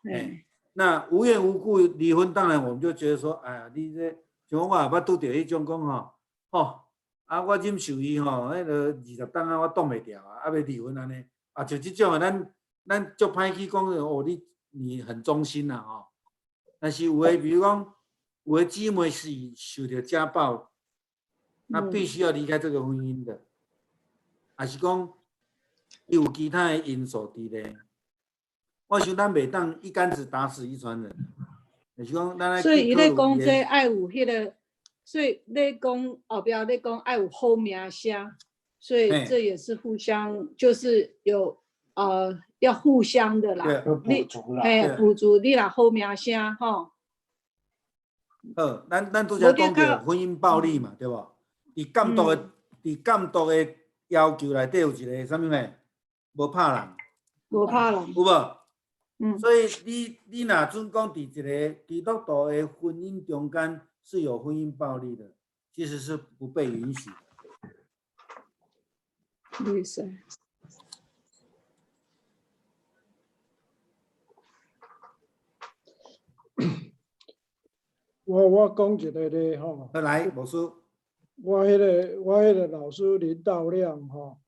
對。那無緣無故離婚，當然我們就覺得說，哎呀，你這像我也捌拄著彼種講吼，吼，啊，我忍受伊吼，彼个20冬啊，我擋袂牢啊，啊，欲離婚按呢，啊，就這種的，咱足歹去講哦，你很忠心啦吼。但是有的，比如講，有的姊妹是受著家暴，那必須要離開這個婚姻的，還是講伊有其他的因素佇咧。我想咱袂當一竿子打死一船人，就是講咱愛。所以伊咧講這愛有彼个，所以咧講後壁咧講愛有好名聲，所以這也是互相，就是有要互相的啦，你補足啦，嘿，補足你若好名聲吼。好，咱拄才講著婚姻暴力嘛，對無？佇監督的要求內底有一个啥物呢？無拍人，無拍人，有無？嗯。所以你若準講佇一个基督徒的婚姻中間是有婚姻暴力的，其實是不被允許的。律師。我講一个咧吼，來，牧師。我彼个老師林道亮吼，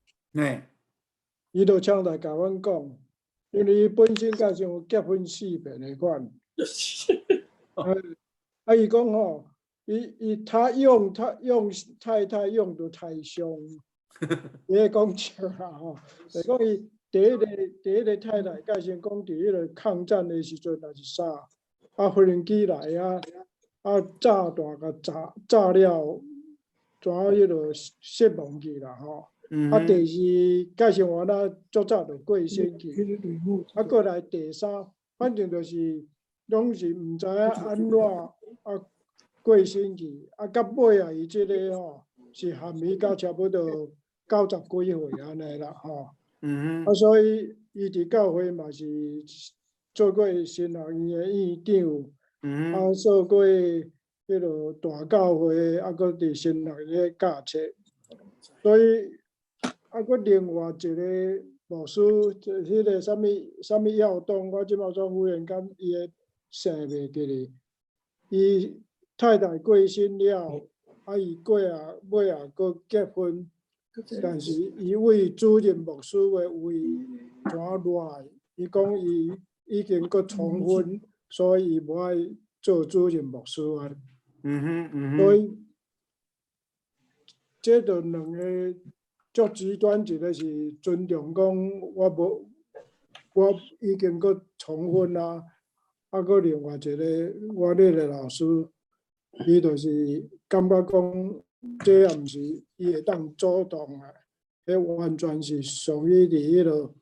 伊就搶來共阮講，因為伊本身佮像結婚四遍的款。啊，伊講吼，伊他用太太用得太兇，伊咧講笑啦吼，就講伊第一个太太，佮先講佇彼个抗戰的時陣，抑是啥，啊，飛機來啊。啊，炸弹共炸炸了，怎彼落失望去啦吼。啊，第二介绍完啊，足早就过身去。啊，閣來第三，反正就是攏是毋知影按怎啊過身去。啊，到尾啊，伊這个吼是含伊到差不多90幾歲按呢啦吼。啊，所以伊佇教會嘛是做過神學院的院長，啊，做過彼落大教會，啊，閣佇神學院教冊，所以啊，閣另外一个牧師，彼个啥物啥物耀東，我這擺總忽然間伊的姓袂記咧。伊太太過身了，啊，伊過啊尾啊閣結婚，但是伊為主任牧師的位怎落來？伊講伊已經閣重婚，所以伊無愛做主任牧師啊。所以這就兩个足極端，一个是尊重講我無，我已經閣重婚啊，啊，閣另外一个我咧个老師，伊就是感覺講這也毋是伊會當主動的，彼完全是屬於佇彼落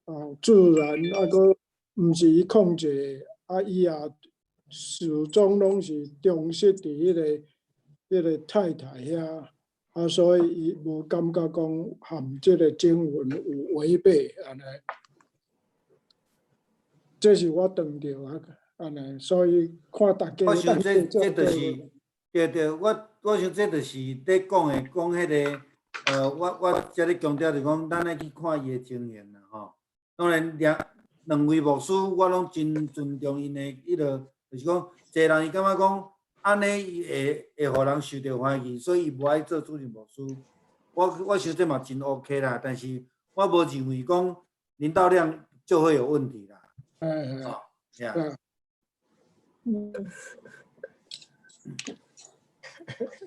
哦自然，啊，閣毋是伊控制的，啊，伊也始終攏是忠實佇彼個太太遐，啊，所以伊無感覺講和這个經文有違背按呢。這是我當著啊，按呢，所以看大家我想這當這就是對對，我想這就是咧講的，講彼个，我遮咧強調就講，咱愛去看伊的情形啦，吼。當然兩位牧師，我攏真尊重𪜶的彼落，就是講，一个人伊感覺講，按呢伊會予人受著歡喜，所以伊無愛做主任牧師。我想這嘛真 OK 啦，但是我無認為講林道亮就會有問題啦。吼，呀。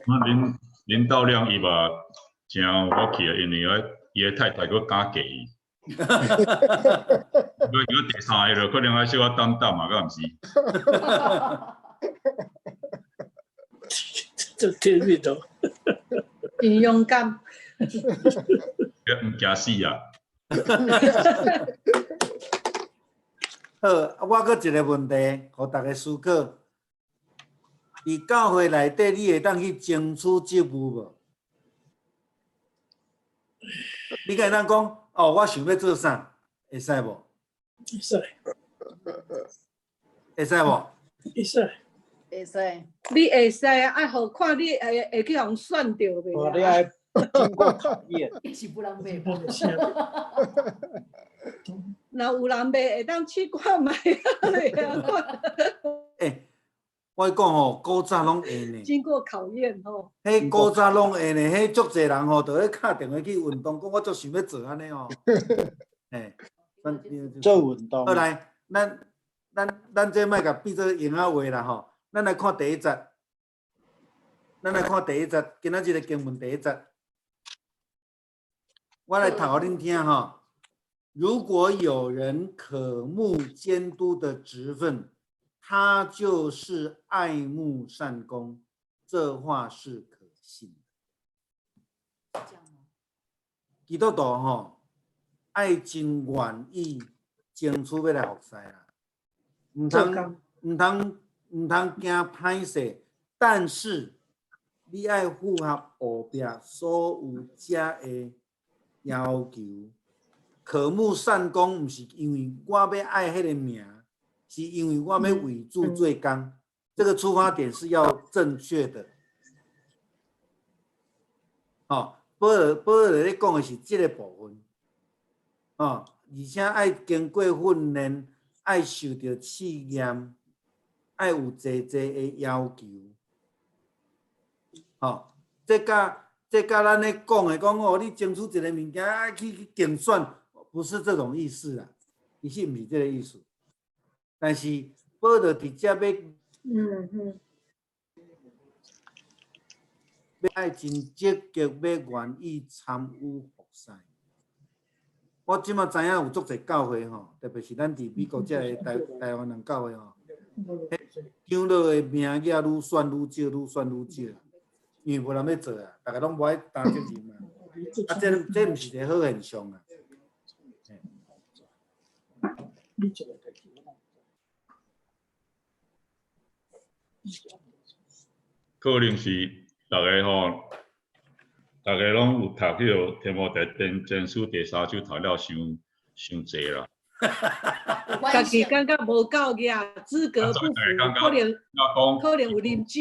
那林道亮伊嘛真有福氣啊，因為伊的太太閣敢嫁伊。如果第三个就可能愛小可等等嘛，敢毋是？這天命哦。真勇敢。毋驚死啊！好，我閣一个問題，予大家思考。佇教會內底，你會當去爭取職務無？你敢會當講？哦，我想欲做啥，會使無？會使。會使無？會使。會使。你會使啊？愛予看你會去予人選著袂？哦，你愛經過考驗。是不人賣。若有人賣，會當試看覓啊！欸，我講吼，古早攏會呢。經過考驗吼。彼古早攏會呢，彼足濟人吼，就咧敲電話去運動，講我足想欲做按呢吼。嘿，做運動。好來，咱這莫共變做閒仔話啦吼。咱來看第一節，咱來看第一節，今仔日的經文第一節，我來讀予恁聽吼。如果有人渴慕監督的職分，他就是愛慕善工，這話是可信的。基督徒吼，愛真願意爭取欲來服侍啦，毋通驚歹勢，但是你愛符合後壁所有遮的要求。渴慕善工，毋是因為我欲愛彼个名，是因為我欲為主做工。這個出發點是要正確的。哦，保羅咧講的是這個部分。哦，而且愛經過訓練，愛受著試驗，愛有濟濟的要求。哦，這佮咱咧講的講哦，你爭取一個物件，愛去競選。不是這種意思啦，其實毋是這個意思。但是保羅佇遮欲，欲愛真積極，欲願意參與服侍。我這馬知影有足濟教會吼，特別是咱佇美國遮个台灣人教會吼，彼长老的名额愈选愈少，愈选愈少，因为無人欲做啊，逐家攏無愛擔責任啊。啊，這毋是一個好現象啊。可能是逐家吼，逐家攏有讀彼个提摩太前書第三章讀了傷傷濟啦。家己感覺無夠額，資格不符，可能有啉酒。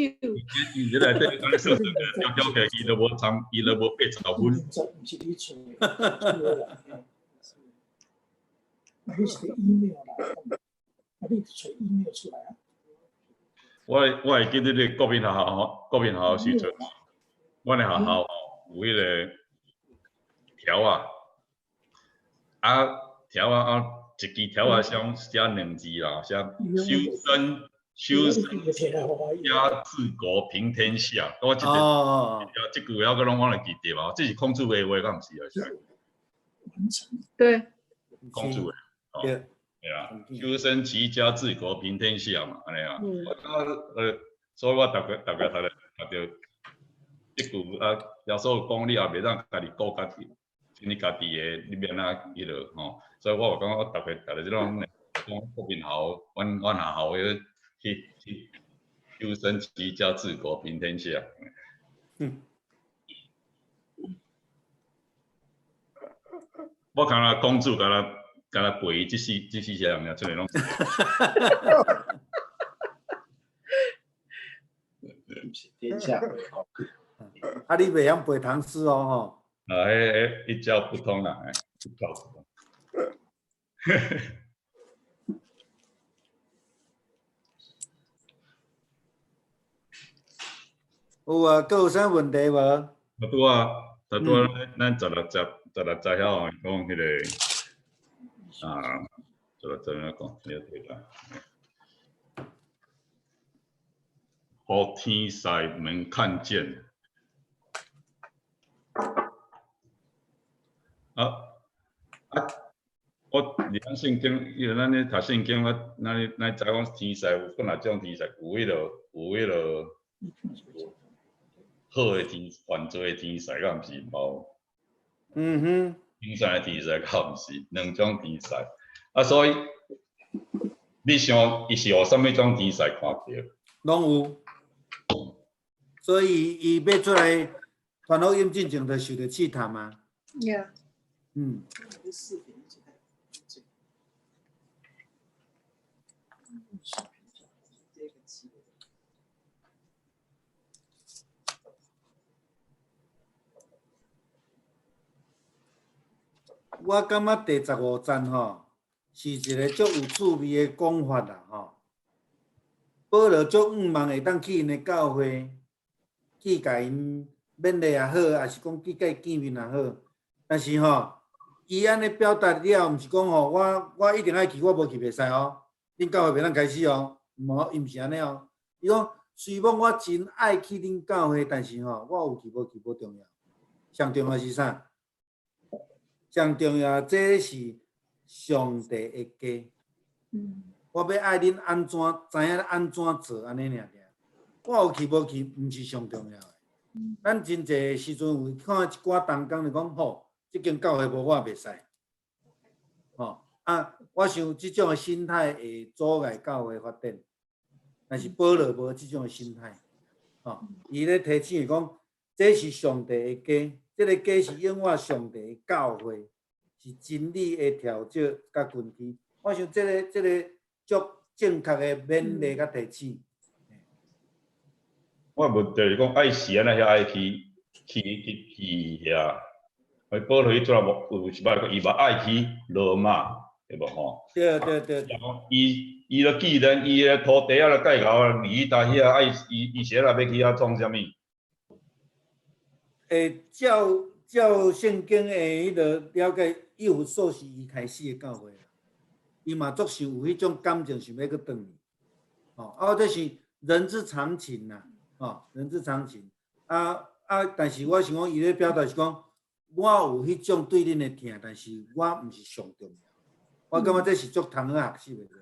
伊內底按呢算算，調調起來，伊都無參，伊都無80分。毋是你揣的，啊，彼是 email 啦，啊，你揣 email 出來啊。我會記得咧國民學校吼，國民學校時陣，阮的學校吼有彼个條仔，啊條仔啊，一支條仔上寫兩字啦，寫修身修身加治國平天下。我這個，這句話我攏我會記得啊，這是孔子的話，敢毋是啊？對，孔子的，對。對啊，修身齊家治國平天下嘛，按呢啊。我感覺所以我逐家逐家讀咧讀著這句啊，耶穌講你也袂當家己顧家己，你家己的你欲按怎彼落吼。所以我有感覺我逐家逐家這種講國民學校，阮學校彼去去修身齊家治國平天下。我看啦，孔子敢若。敢若背這四個人爾出來攏。天下為公。啊，你袂曉背唐詩哦，吼。啊，彼一竅不通啦，一竅不通。有啊，閣有啥問題無？啊，拄啊，拄啊，咱16節，16節遐哦，講彼個。啊，這個怎樣講？你對啦。予天使們看見。啊啊！我佇咱聖經，因為咱咧讀聖經，我咱知講天使有幾若種天使，有彼個有彼個好的天，犯罪的天使，敢毋是無？嗯哼。天上的天使，敢毋是兩種天使啊？所以你想，伊是予啥物種天使看著？攏有。所以伊欲出來傳福音進前，就受著試探啊。 Yeah。我感覺第15節吼，是一個足有趣味的講法啦吼。保羅足向望會當去𪜶的教會，去共𪜶勉勵也好，抑是講去共伊見面也好。但是吼，伊按呢表達了，毋是講吼，我一定愛去，我無去袂使哦。恁教會袂當開始哦，無，伊毋是按呢哦。伊講雖罔我真愛去恁教會，但是吼，我有去無去無重要，上重要是啥？上重要，這是上帝的家。我欲愛恁按怎，知影按怎做，按呢爾爾。我有去無去，毋是上重要的。咱真濟時陣有看一寡同工就講吼，這間教會無我袂使。吼啊，我想這種的心態會阻礙教會發展。但是保羅無這種的心態。吼，伊咧提醒講，這是上帝的家。這個家是永活上帝的教會，是真理的調整佮根基。我想這個足正確的勉勵佮提醒。我問題是講愛是按怎遐愛去去遐？保羅伊陣無有一擺講伊嘛愛去羅馬，對無吼？對對對。伊伊都既然伊的土地仔都蓋好啊，離伊遐愛伊伊是按怎欲去遐創啥物？照聖經的彼个了解，以弗所是伊開始的教會啦，伊嘛足想有彼種感情，想欲閣轉去，吼，啊，這是人之常情啦，吼，人之常情。啊啊，但是我想講，伊咧表達是講，我有彼種對恁的疼，但是我毋是上重要。我感覺這是足通好學習的。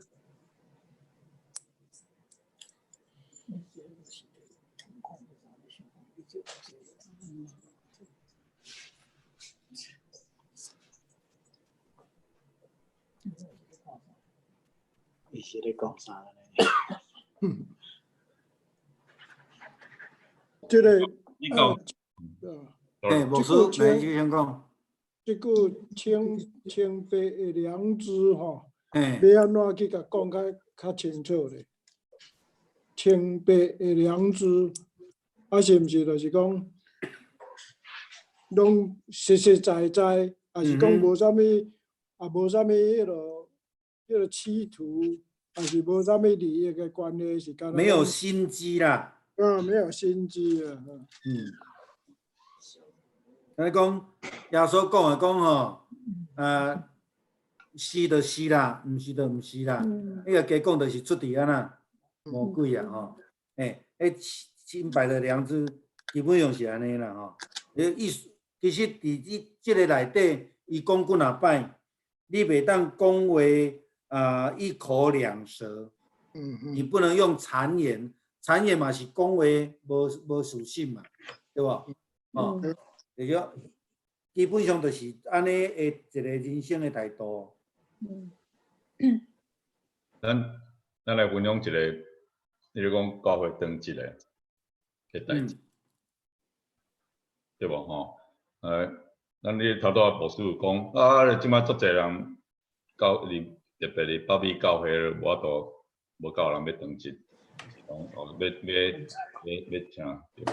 伊是咧講啥呢？這個你講，欸，牧師，來你先講。這句清白的良知吼，欲按怎去共講較較清楚咧？清白的良知，啊，是毋是就是講，攏實實在在，抑是講無啥物，也無啥物彼個企圖，抑是無啥物利益的關係，是敢若沒有心機啦。啊，沒有心機啊。嗯。咱講耶穌講的講吼，是就是啦，毋是就毋是啦。你若加講就是出佇按怎魔鬼啊吼。欸，彼清白的良知基本上是按呢啦吼。意思其實佇這個內底，伊講幾若擺，你袂當講話啊一口兩舌，你不能用讒言，讒言嘛是講話無屬性嘛，對無？哦，就是講基本上就是按呢的一個人生的態度。咱來分享一個，比如講教會當一個的代誌，對無吼？咱你頭拄仔牧師有講，啊，這擺足濟人教佇特別佇北美教會無法度，無夠人欲當職，是講哦，欲啥？對。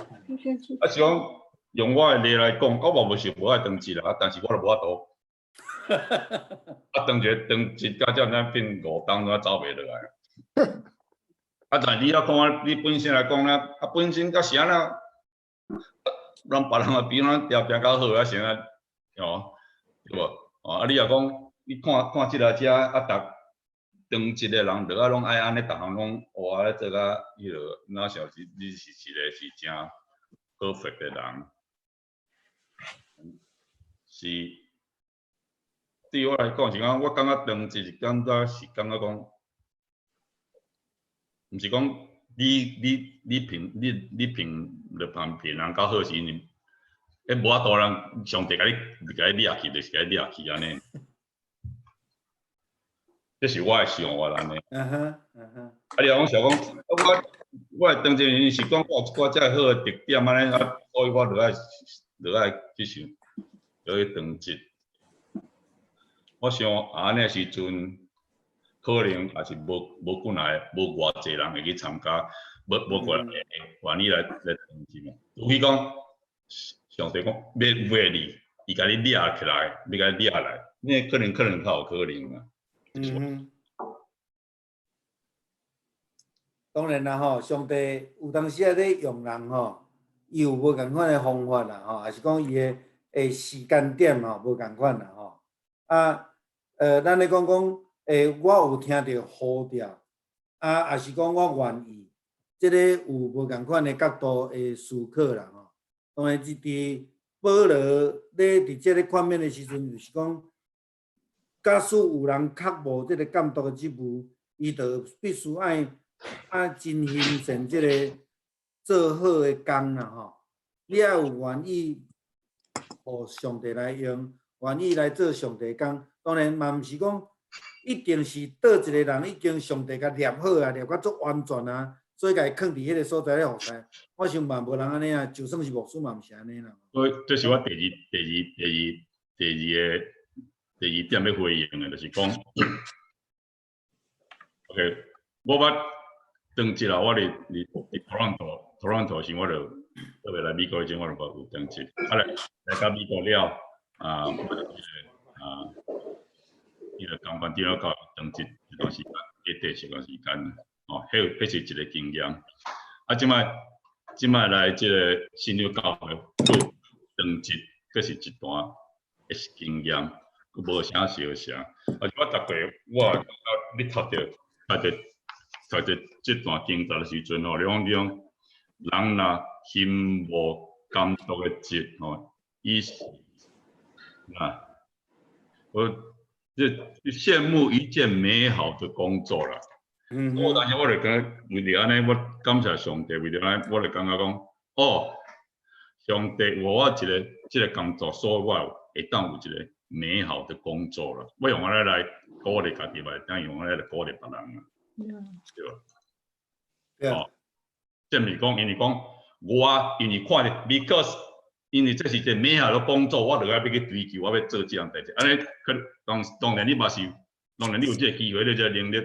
啊，是講用我的例來講，我嘛無是無愛當職啦，但是我就無法度。啊，當一個當職，到這咱變五冬，我走袂落來。啊，但你要講啊，你本身來講咧，啊，本身閣是按怎？讓別人嘛比咱條件較好啊，是按怎？哦，對無？哦，啊，你若講，你看看這個遮啊，逐當職的人，就愛攏愛按呢，逐項攏哇咧做甲彼落，若像是你是一個是誠 perfect 的人，是對我來講是講，我感覺當職是感覺是感覺講，毋是講你憑別人較好是因為，彼無法度人上帝共你掠去，就是共你掠去按呢。這是我的想法按呢。啊，你若講想講，我的當職是講我有一寡遮好的特點按呢，啊，所以我就愛去想，就去當職。我想按呢時陣，可能也是無幾若個，無偌濟人會去參加，無偌濟人會願意來當職嘛。除非講，上帝講欲買你，伊共你掠起來，欲共你掠來，那可能較有可能啊。嗯，當然啦吼，上帝有當時啊咧用人吼，伊有無仝款的方法啦吼，抑是講伊的時間點吼無仝款啦吼。啊，咱咧講講，我有聽著呼召，啊，抑是講我願意，這个有無仝款的角度的思考啦吼。當然，佇保羅咧佇這个勸勉的時陣，就是講，假使有人渴慕這个監督的職務，伊就必須愛真欣賞這个做好的工啦吼。你愛有願意予上帝來用，願意來做上帝工。當然嘛，毋是講一定是佗一個人已經上帝共捏好啊，捏甲足完全啊，所以共伊囥佇彼個所在咧服侍。我想嘛無人按呢啊，就算是牧師嘛毋是按呢啦。所以這是我第二點欲回應的，就是講，OK，我捌當職啦，我佇 Toronto 時，我就特別來美國以前，我就捌有當職。啊來到美國了，啊，我就啊，彼個監管長老教當職一段時間，短短一段時間，哦，彼是一個經驗。啊，這擺來這個信仰教會做當職，閣是一段的經驗，閣無啥相像。啊，我逐過我感覺你讀著這段經節的時陣吼，你講人若心無監督的職吼，伊是啊，我這羨慕一件美好的工作啦。我當時我就感覺為著按呢，我感謝上帝，為著按呢，我就感覺講，哦，上帝予我一个這個工作，所以我會當有一個美好的工作啦。我用按呢來鼓勵家己，嘛會當用按呢來鼓勵別人啊，對無？對。哦，這毋是講，因為講我因為看著，because 因為這是一個美好的工作，我就愛欲去追求，我欲做這項代誌。按呢可當當然你嘛是，當然你有這個機會，你這個能力，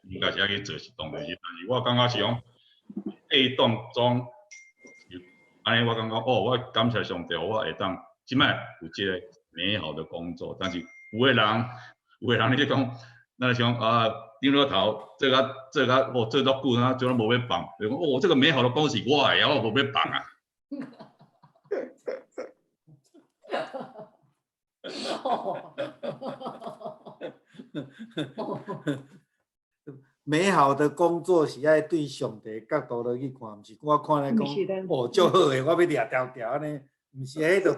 應該是愛去做是當然是，但是我感覺是講，被動中，按呢我感覺哦，我感謝上帝，我會當這擺有這個美好的工作，但是有的人你就講，咱就講啊，頂了頭做甲做甲哦，做足久啊，做到無欲放，就講哦，這個美好的工作是我的，我無欲放啊。美好的工作是愛對上帝角度落去看，毋是我看來講，哦，足好的，我欲掠條條按呢，毋是彼就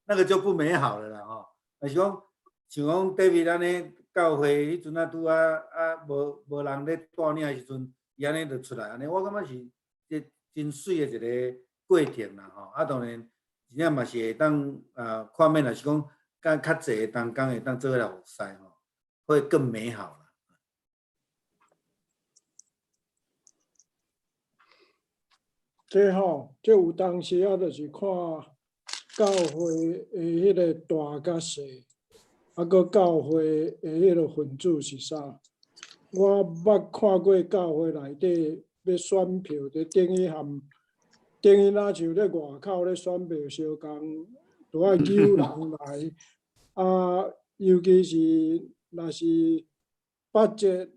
那個就不美好了啦吼。若是講像講 David 按呢，教會彼陣啊拄啊啊無無人咧帶領的時陣，伊按呢就出來按呢，我感覺是這真媠的一個過程啦吼。啊，當然真正嘛是會當啊，看免若是講較較濟的同工會當做伙來服侍吼，會更美好啦。這吼，這有當時啊，就是看教會的彼個大佮細，啊，閣教會的彼個分子是啥？我捌看過教會內底欲選票，就等於含等於若像咧外口咧選票相仝，都愛揪人來。啊，尤其是若是八節。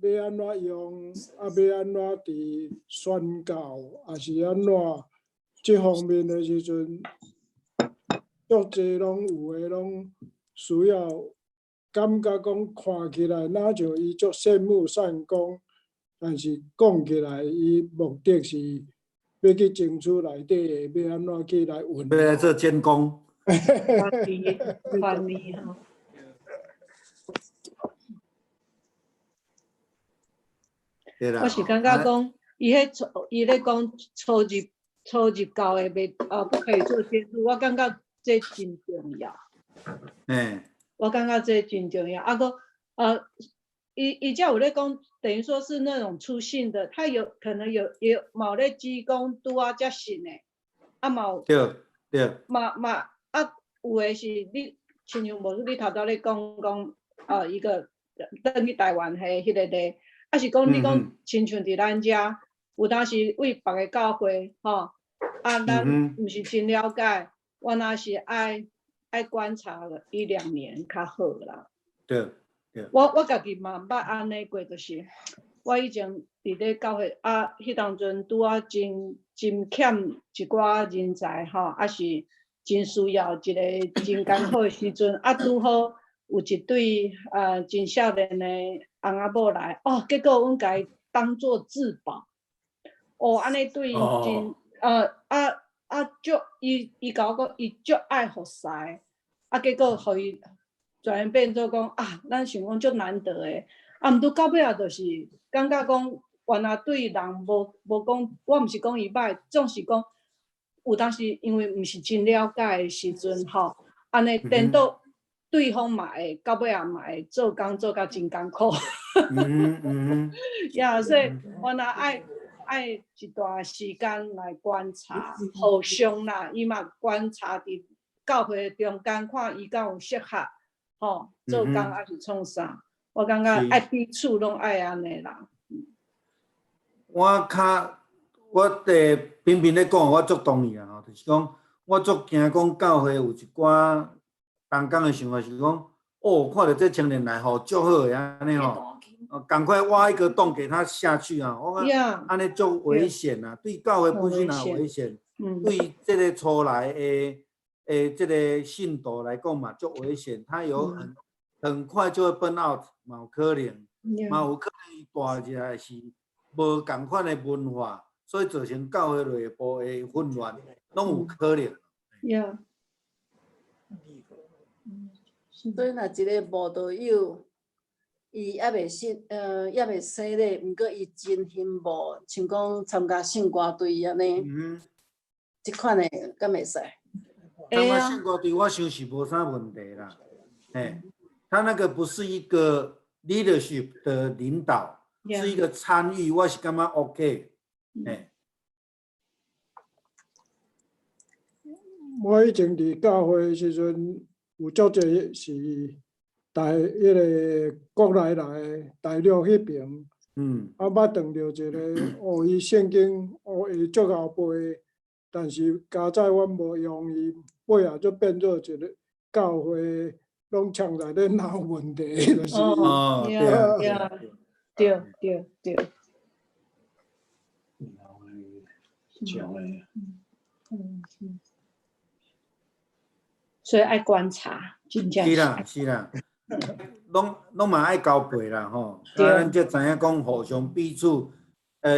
欲按怎用，啊，欲按怎佇宣教，抑是按怎這方面的時陣，足濟攏有的攏需要感覺講看起來若像伊足羨慕善工，但是講起來伊目的是欲去爭取內底的，欲按怎去來運。欲來做監工。權力吼。我是感覺講，伊彼初，伊咧講初入初入教會袂，不可以做監督，我感覺這真重要。我感覺這真重要。啊，閣，伊伊才有咧講，等於說是那種初信的，他有可能有也嘛有咧指講拄仔才信的，啊嘛有。對對。嘛嘛啊，有的是你，親像無你頭拄咧講講，一個轉去台灣彼彼個咧。啊是講你講親像佇咱遮，有當時為別个教會吼，啊咱毋是真了解，我若是愛愛觀察個一兩年較好啦。對對。我家己嘛捌按呢過，就是我以前佇咧教會啊，彼當陣拄仔真真欠一寡人才吼，啊是真需要一個真艱苦的時陣，啊拄好有一對真少年的翁仔某來，哦，結果阮共伊當做至寶，哦，按呢對伊真，啊啊足，伊伊共我講，伊足愛服侍，啊，結果予伊轉變做講啊，咱想講足難得的，啊，毋過到尾仔就是感覺講，原來對人無無講，我毋是講伊歹，總是講有當時因為毋是真了解的時陣吼，按呢顛倒。對方嘛會，到尾仔嘛會做工做甲真艱苦。呀，所以我若愛愛一段時間來觀察，互相啦，伊嘛觀察佇教會中間，看伊敢有適合，吼，做工抑是創啥？我感覺愛彼此攏愛按呢啦。我較我平平咧講，我足同意啊，吼，就是講我足驚講教會有一寡。同工的想法是講，哦，看著這青年來吼，足好的按呢吼，趕快挖一個洞給他下去啊！我講按呢足危險啊，對教會本身也危險，對這個初來的的這個信徒來講嘛，足危險。他有很很快就會 burn out，嘛有可能，嘛有可能伊帶入來是無仝款的文化，所以造成教會內部的混亂，攏有可能。所以若一個慕道友，伊猶未信，猶未洗禮，毋過伊真興慕，像講參加聖歌隊按呢。這款的敢會使？感覺聖歌對我想是無啥問題啦。哎，他那個不是一個 leadership 的領導，是一個參與，我是感覺 OK。哎，我以前佇教會的時陣，有足濟是大彼個國內來的，大陸彼爿。啊，捌碰著一個，哦，伊聖經哦會足𠢕背，但是佳哉阮無用伊，尾仔就變做一個教會攏藏在咧鬧問題，就是。哦，對啊，對啊，對對對。像的。所以愛觀察，真正是啦，是啦，攏攏嘛愛交陪啦吼。啊，咱才知影講互相彼此，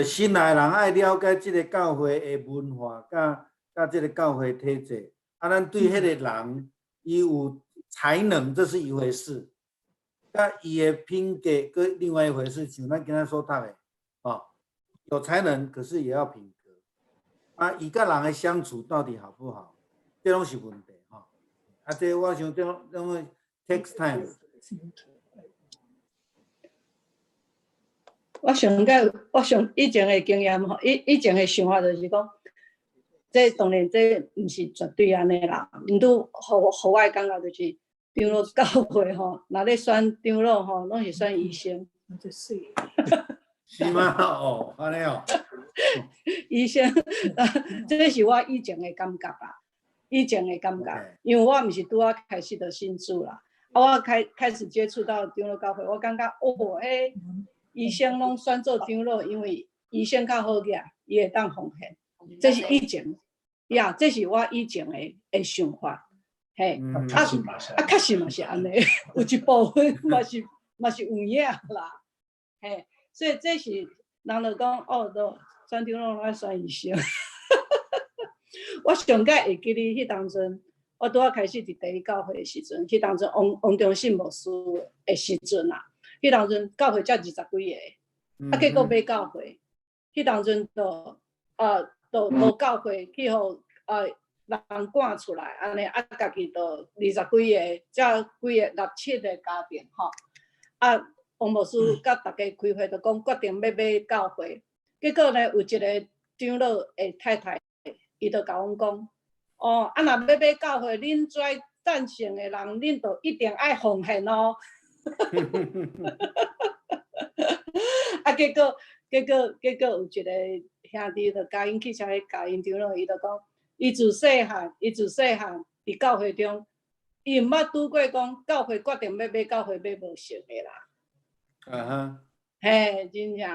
新來人愛了解這個教會的文化，佮佮這個教會體制。啊，咱對彼個人，伊有才能，這是一回事；佮伊的品格，閣另外一回事。像咱今仔所讀的，哦，有才能，可是也要品格。啊，伊佮人的相處到底好不好？這攏是問題吼。啊，這我想這攏 takes time。我上個，我上以前的經驗吼，以前的想法就是講，這當然這毋是絕對按呢啦。毋過，予我的感覺就是，長老教會吼，若咧選長老吼，攏是選醫生。是嗎？哦，按呢哦。醫生，這是我以前的感覺啦，以前的感覺，因為我毋是拄仔開始就信主啦，啊，我開始接觸到長老教會，我感覺哦，彼醫生攏選做長老，因為醫生較好額，伊會當奉獻。這是以前，呀，這是我以前的想法，嘿，啊啊，確實嘛是按呢，有一部分嘛是有影啦，嘿，所以這是人就講哦，都選長老攏愛選醫生。我上蓋會記得彼當陣，我拄仔開始佇第一教會的時陣，彼當陣王王中信牧師的時陣啊，彼當陣教會才二十幾個，啊，結果買教會，彼當陣就啊，就無教會去予啊人趕出來，按呢啊，家己就二十幾個，才幾個六七個家庭吼，啊，王牧師佮大家開會就講決定欲買教會，結果呢有一個長老的太太。伊就共阮講，哦，啊，若欲買教會，恁遮贊成的人，恁就一定愛奉獻哦。啊，結果有一個兄弟就共𪜶去車去共𪜶長老，伊就講，伊自細漢佇教會中，伊毋捌拄過講教會決定欲買教會買無成的啦。啊哈。嘿，真正，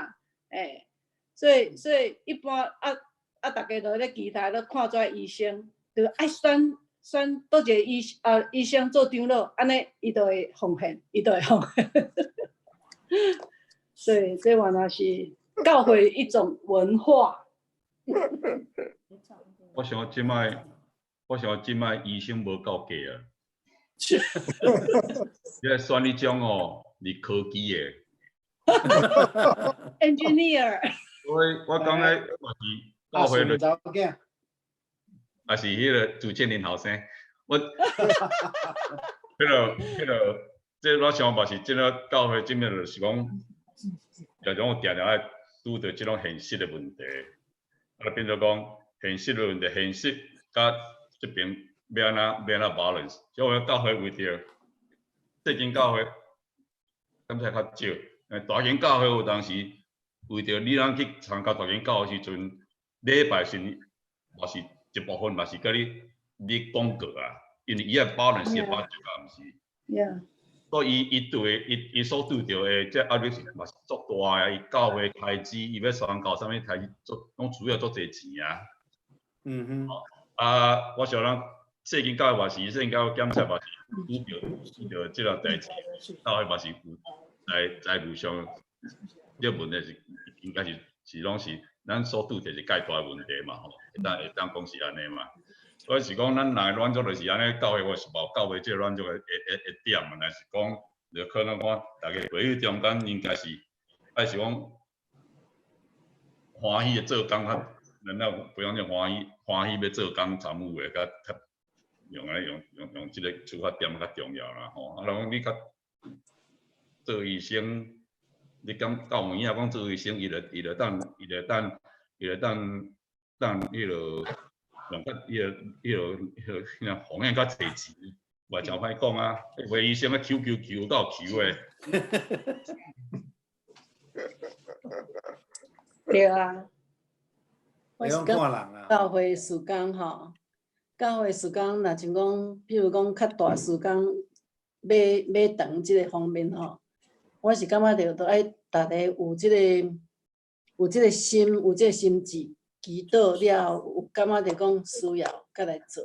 嘿，所以一般啊。啊！逐家都咧期待咧看這醫生，就愛選佗一個醫生做長老，按呢伊就會奉獻，伊就會奉獻。所以這原來是教會一種文化。我想這擺醫生無夠價啊！你來選彼種哦，是科技的。 Engineer。所以我感覺嘛是。教會就，也是彼個主建林後生，我，彼個，這我想嘛是這個教會這面就是講，常常有定定愛拄著這種現實的問題，啊變做講現實的問題，現實佮這邊欲按怎欲按怎 balance，所以教會為著，這間教會，感覺較少，大間教會有當時為著你人去參加大間教會時陣。禮拜是嘛是一部分嘛是佮你廣告啊，因為伊愛 balance 的把握啊，毋是。所以伊對伊所拄著的這壓力是嘛是足大的，伊教會開支，伊欲宣教啥物開支，足攏需要足濟錢啊。啊，我想咱細間教會嘛是，細間教會檢查嘛是拄著這個代誌，教會嘛是有財務上這個問題是應該是攏是。咱所拄著是蓋大問題嘛吼，會當講是按呢嘛。所以是講，咱若滿足就是按呢，教會我是無教會這個滿足的點嘛。若是講，就可能講，逐家朋友中間應該是，愛是講歡喜的做工較咱若不用讲欢喜欢喜欲做工参与的，较较用来用用用这个出发点较重要啦吼。啊，若讲你较做医生，你敢到有影讲做医生，伊就等彼落用较彼落彼落彼个风险较济钱，嘛诚歹讲啊。有的医生啊，求求求到求的。对啊，我是看人啊。教会事工吼，教会事工若像讲，比如讲较大事工，买买长这个方面吼，我是感觉著都爱逐家有这个心，有这个心志，祈祷了后，有感觉著讲需要，才来做。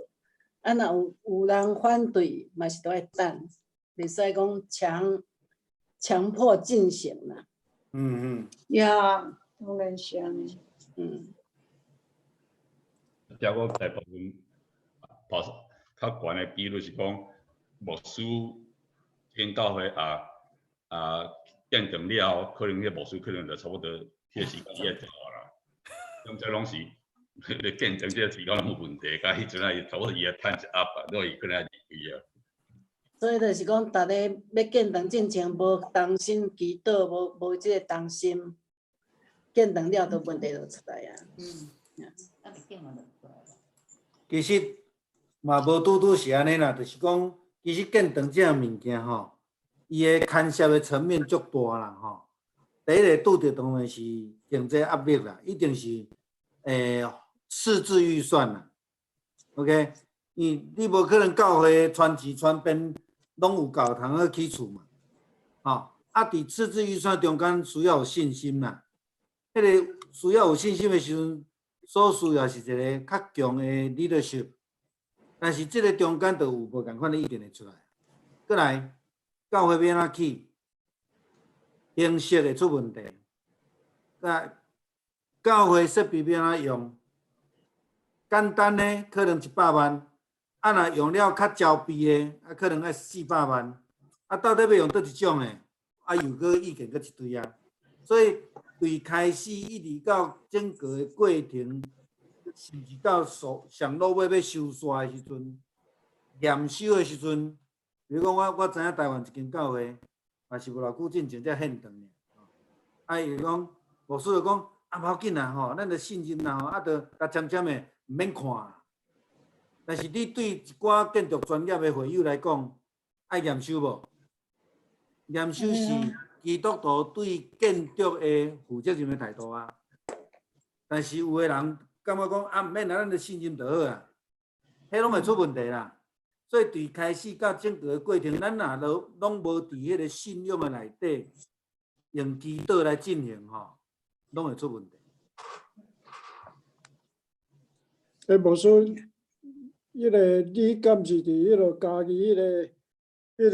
啊，若有人反对，嘛是都爱等，袂使讲强迫进行啦。呀，当然是按呢。抑阁大部分跑较悬的比率是讲，牧师进教会啊建堂了后，可能彼牧师可能就差不多彼个时间伊会走啊啦。咁这拢是咧建堂这个时间拢有问题，甲彼阵啊，伊差不多伊会趁一压啊，落伊可能离开啊。所以就是讲，逐家欲建堂进前，无同心祈祷，无这个同心，建堂了，都问题就出来啊。其实嘛，无拄拄是按呢啦，就是讲，其实建堂这项物件吼，伊的牵涉的层面足大啦吼。第一个拄著当然是经济压力啦，一定是赤字预算啦。OK，你无可能教会传钱传编拢有够通好起厝嘛，吼，啊，伫赤字预算中间需要有信心啦。彼个需要有信心的时阵，所需要是一个较强的 leadership，但是这个中间就有无仝款的意见会出来。过来，教会欲按怎起，形式会出问题。啊，教会设备欲按怎用？简单的可能100万，啊，若用了较招备的，啊，可能爱400万。啊，到底欲用佗一种的？啊，又阁意见阁一堆啊。所以，对开始一直到整个的过程，甚至到所上落尾欲收煞的时阵，验收的时阵，比如讲我知影台湾一间教会，嘛是无偌久进前才献堂尔。啊，伊就讲，牧师就讲，啊，无要紧啦吼，咱著信任啦吼，啊，著共签签的，毋免看。但是你对一寡建筑专业的会友来讲，爱验收无？验收是基督徒对建筑的负责任的态度啊。但是有的人感觉讲啊，毋免啦，咱著信任就好啊，彼拢会出问题啦。所以对开始到整个过程，咱若拢无伫彼个信仰的内底，用祈祷来进行吼，拢会出问题。欸，无说，彼个你敢是伫彼个嘉义彼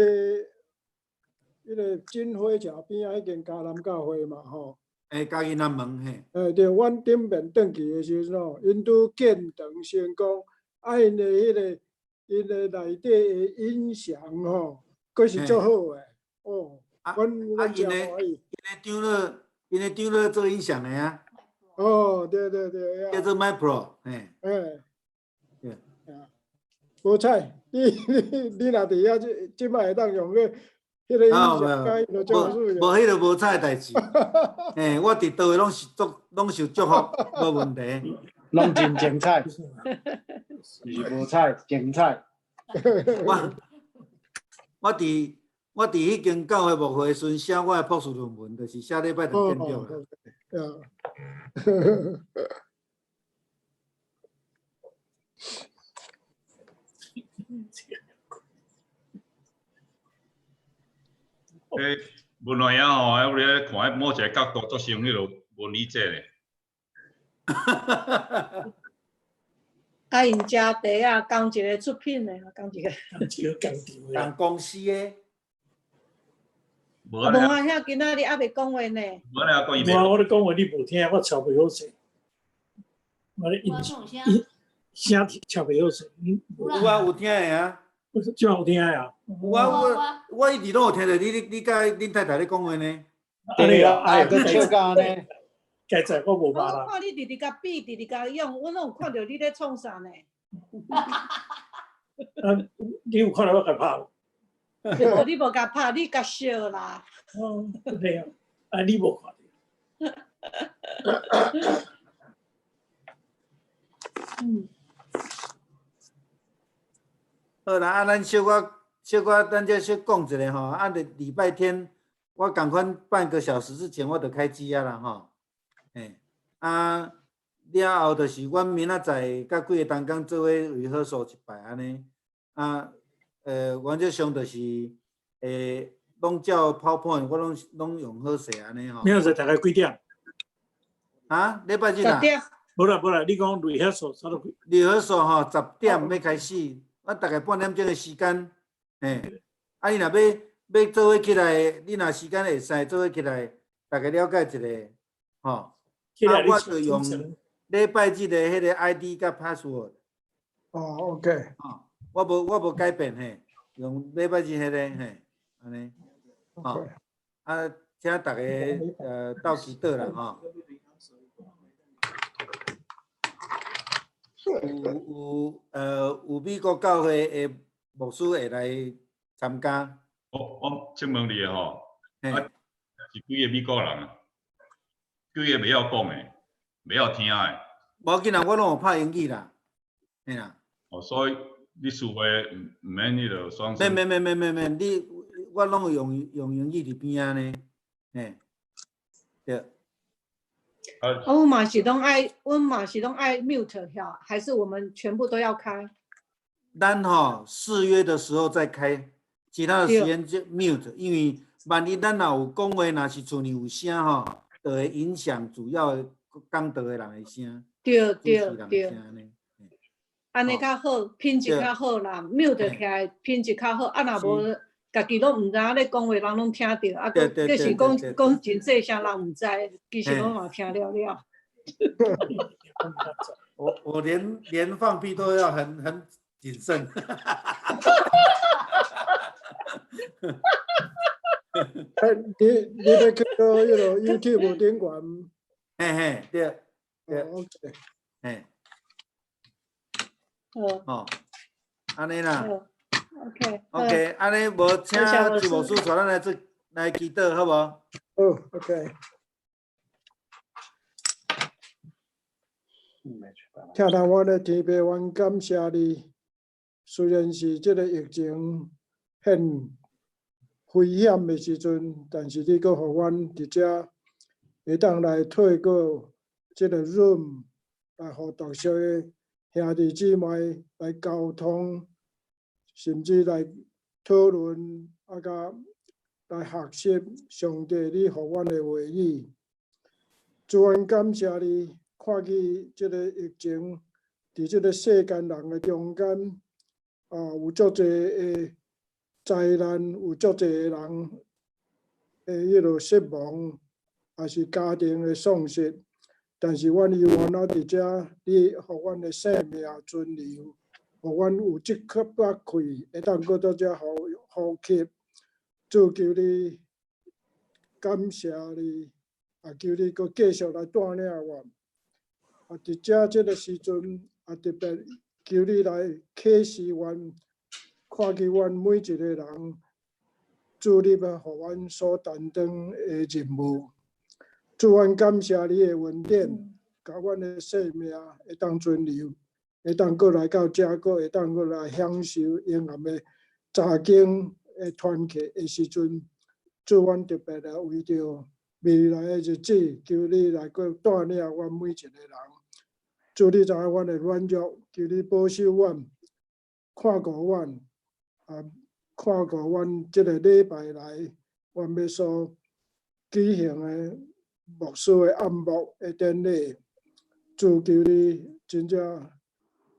个锦辉桥边仔彼间嘉南教会嘛吼？欸，嘉义南门嘿。欸，对，阮顶面转去的时阵吼，𪜶拄建堂成功，啊，𪜶的彼个内底的音响吼，阁是足好的，哦，阮真欢喜。𪜶的长老做音响的啊。哦，对对对。叫做 MicPro，嘿。欸。对。啊，无彩，你若伫遐这摆会当用个。彼个音响，无无彼个无彩的代志。嘿，我伫佗位拢是祝，拢受祝福，无问题。拢真精彩，毋是无彩，精彩。我伫彼间教会牧会时阵写我的博士论文，就是写礼拜堂建筑啦。欸，文华兄吼，我咧看，某一个角度足像彼落文理姐咧。啊，𪜶食茶啊，仝一个出品的，仝一个。仝一个工厂仝公司的。无啊，无啊，遐今仔日犹未讲话呢。无啊，讲伊无，我咧讲话你无听，我吵袂好势。我咧音音声吵袂好势。有啊，有听的啊。我这有听的啊。有啊，我一直拢有听著你佮恁太太咧讲话呢。对啊，啊，阁笑甲按呢。佳哉我無我捌啦。看你直直共比，直直共用，我攏有看著你咧創啥呢？啊，你有看著我共拍無？無，你無共拍，你共笑啦。哦，對啊，啊你無看著。好啦，啊，咱小可小可，咱這小講一下吼。啊，禮拜天我仝款半個小時之前我就開機啊啦吼。嘿，啊，了後就是阮明仔載佮幾个同工做伙 rehearsal 一擺按呢。啊，原則上就是，攏照 PowerPoint，我攏用好勢按呢吼。明仔載大概幾點？啊，禮拜日啊？十點。無啦無啦，你講 rehearsal 差不多 rehearsal 吼，10點欲開始，我大概半點鐘的時間，嘿，啊，你若欲做伙起來，你若時間會使做伙起來，大家了解一下，吼。啊，我就用禮拜日的彼個 ID 佮 password。哦，OK。吼，我無改變嘿，用禮拜日彼個嘿，按呢，吼，啊，請逐家鬥祈禱啦，吼。有美國教會的牧師會來參加。我請問你吼，啊，是幾个美國人啊？幾个袂曉講的，袂曉聽的。無要緊啦，我攏有拍英語啦，嘿啦。哦，所以你說話毋免彼个雙聲。免免免免免免，你我攏有用英語佇邊仔呢，嘿，對。啊，阮嘛是攏愛，阮嘛是攏愛 mute 遐，還是我們全部都要開？咱吼4月的時候再開，其他的時間就 mute，因為萬一咱若有講話，若是厝裡有聲吼，就會影響主要講道的人的聲。對對對。按呢較好，品質較好啦，mute 起來品質較好，啊若無家己攏毋知影咧講話，人攏聽著，啊，閣閣是講講真細聲，人毋知，其實攏嘛聽了了。我連放屁都要很謹慎。欸，你欲去到彼个 YouTube 頂懸？嘿嘿，對對。哦，OK。嘿。好。哦，按呢啦。 OK。 OK，按呢無請周牧師帶咱來做來祈禱，好無？好，OK。聽到我的天父，阮感謝你。雖然是這个疫情很危險的時陣，但是你閣予阮佇遮會當來透過這个 Zoom 來予大家的兄弟姊妹來溝通，甚至來討論，啊，佮來學習上帝你予阮的話語。主，阮感謝你，看見這个疫情佇這个世間人的中間，啊，有足濟的災難，有足濟的人的彼落失望，也是家庭的喪失。但是阮猶原仔佇遮，你予阮的性命存留，予阮有這口把氣，會當閣佇遮呼吸。主求你感謝你，也求你閣繼續來帶領阮。啊，佇遮這个時陣，也特別求你來啟示阮，看見阮每一个人，主你欲予阮所擔當的任務。主，阮感謝你的恩典，共阮的生命會當存留，會當閣來到遮，閣會當閣來享受永恆的查經的團契的時陣，主，阮特別來為著未來的日子，求你來閣帶領阮每一个人。主，你知影阮的軟弱，求你保守阮，看顧阮，啊，看顧阮這个禮拜來，阮欲所舉行的牧師的按牧的典禮，主求你真正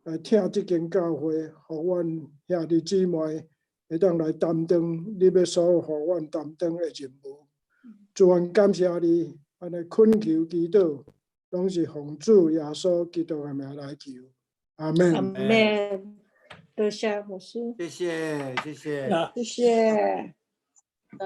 來疼這間教會，予阮兄弟姊妹會當來擔當你欲所予阮擔當的任務。主，阮感謝你，按呢懇求祈禱，攏是奉主耶穌基督的名來求，阿們。阿們。多謝牧師。謝謝，謝謝。謝謝。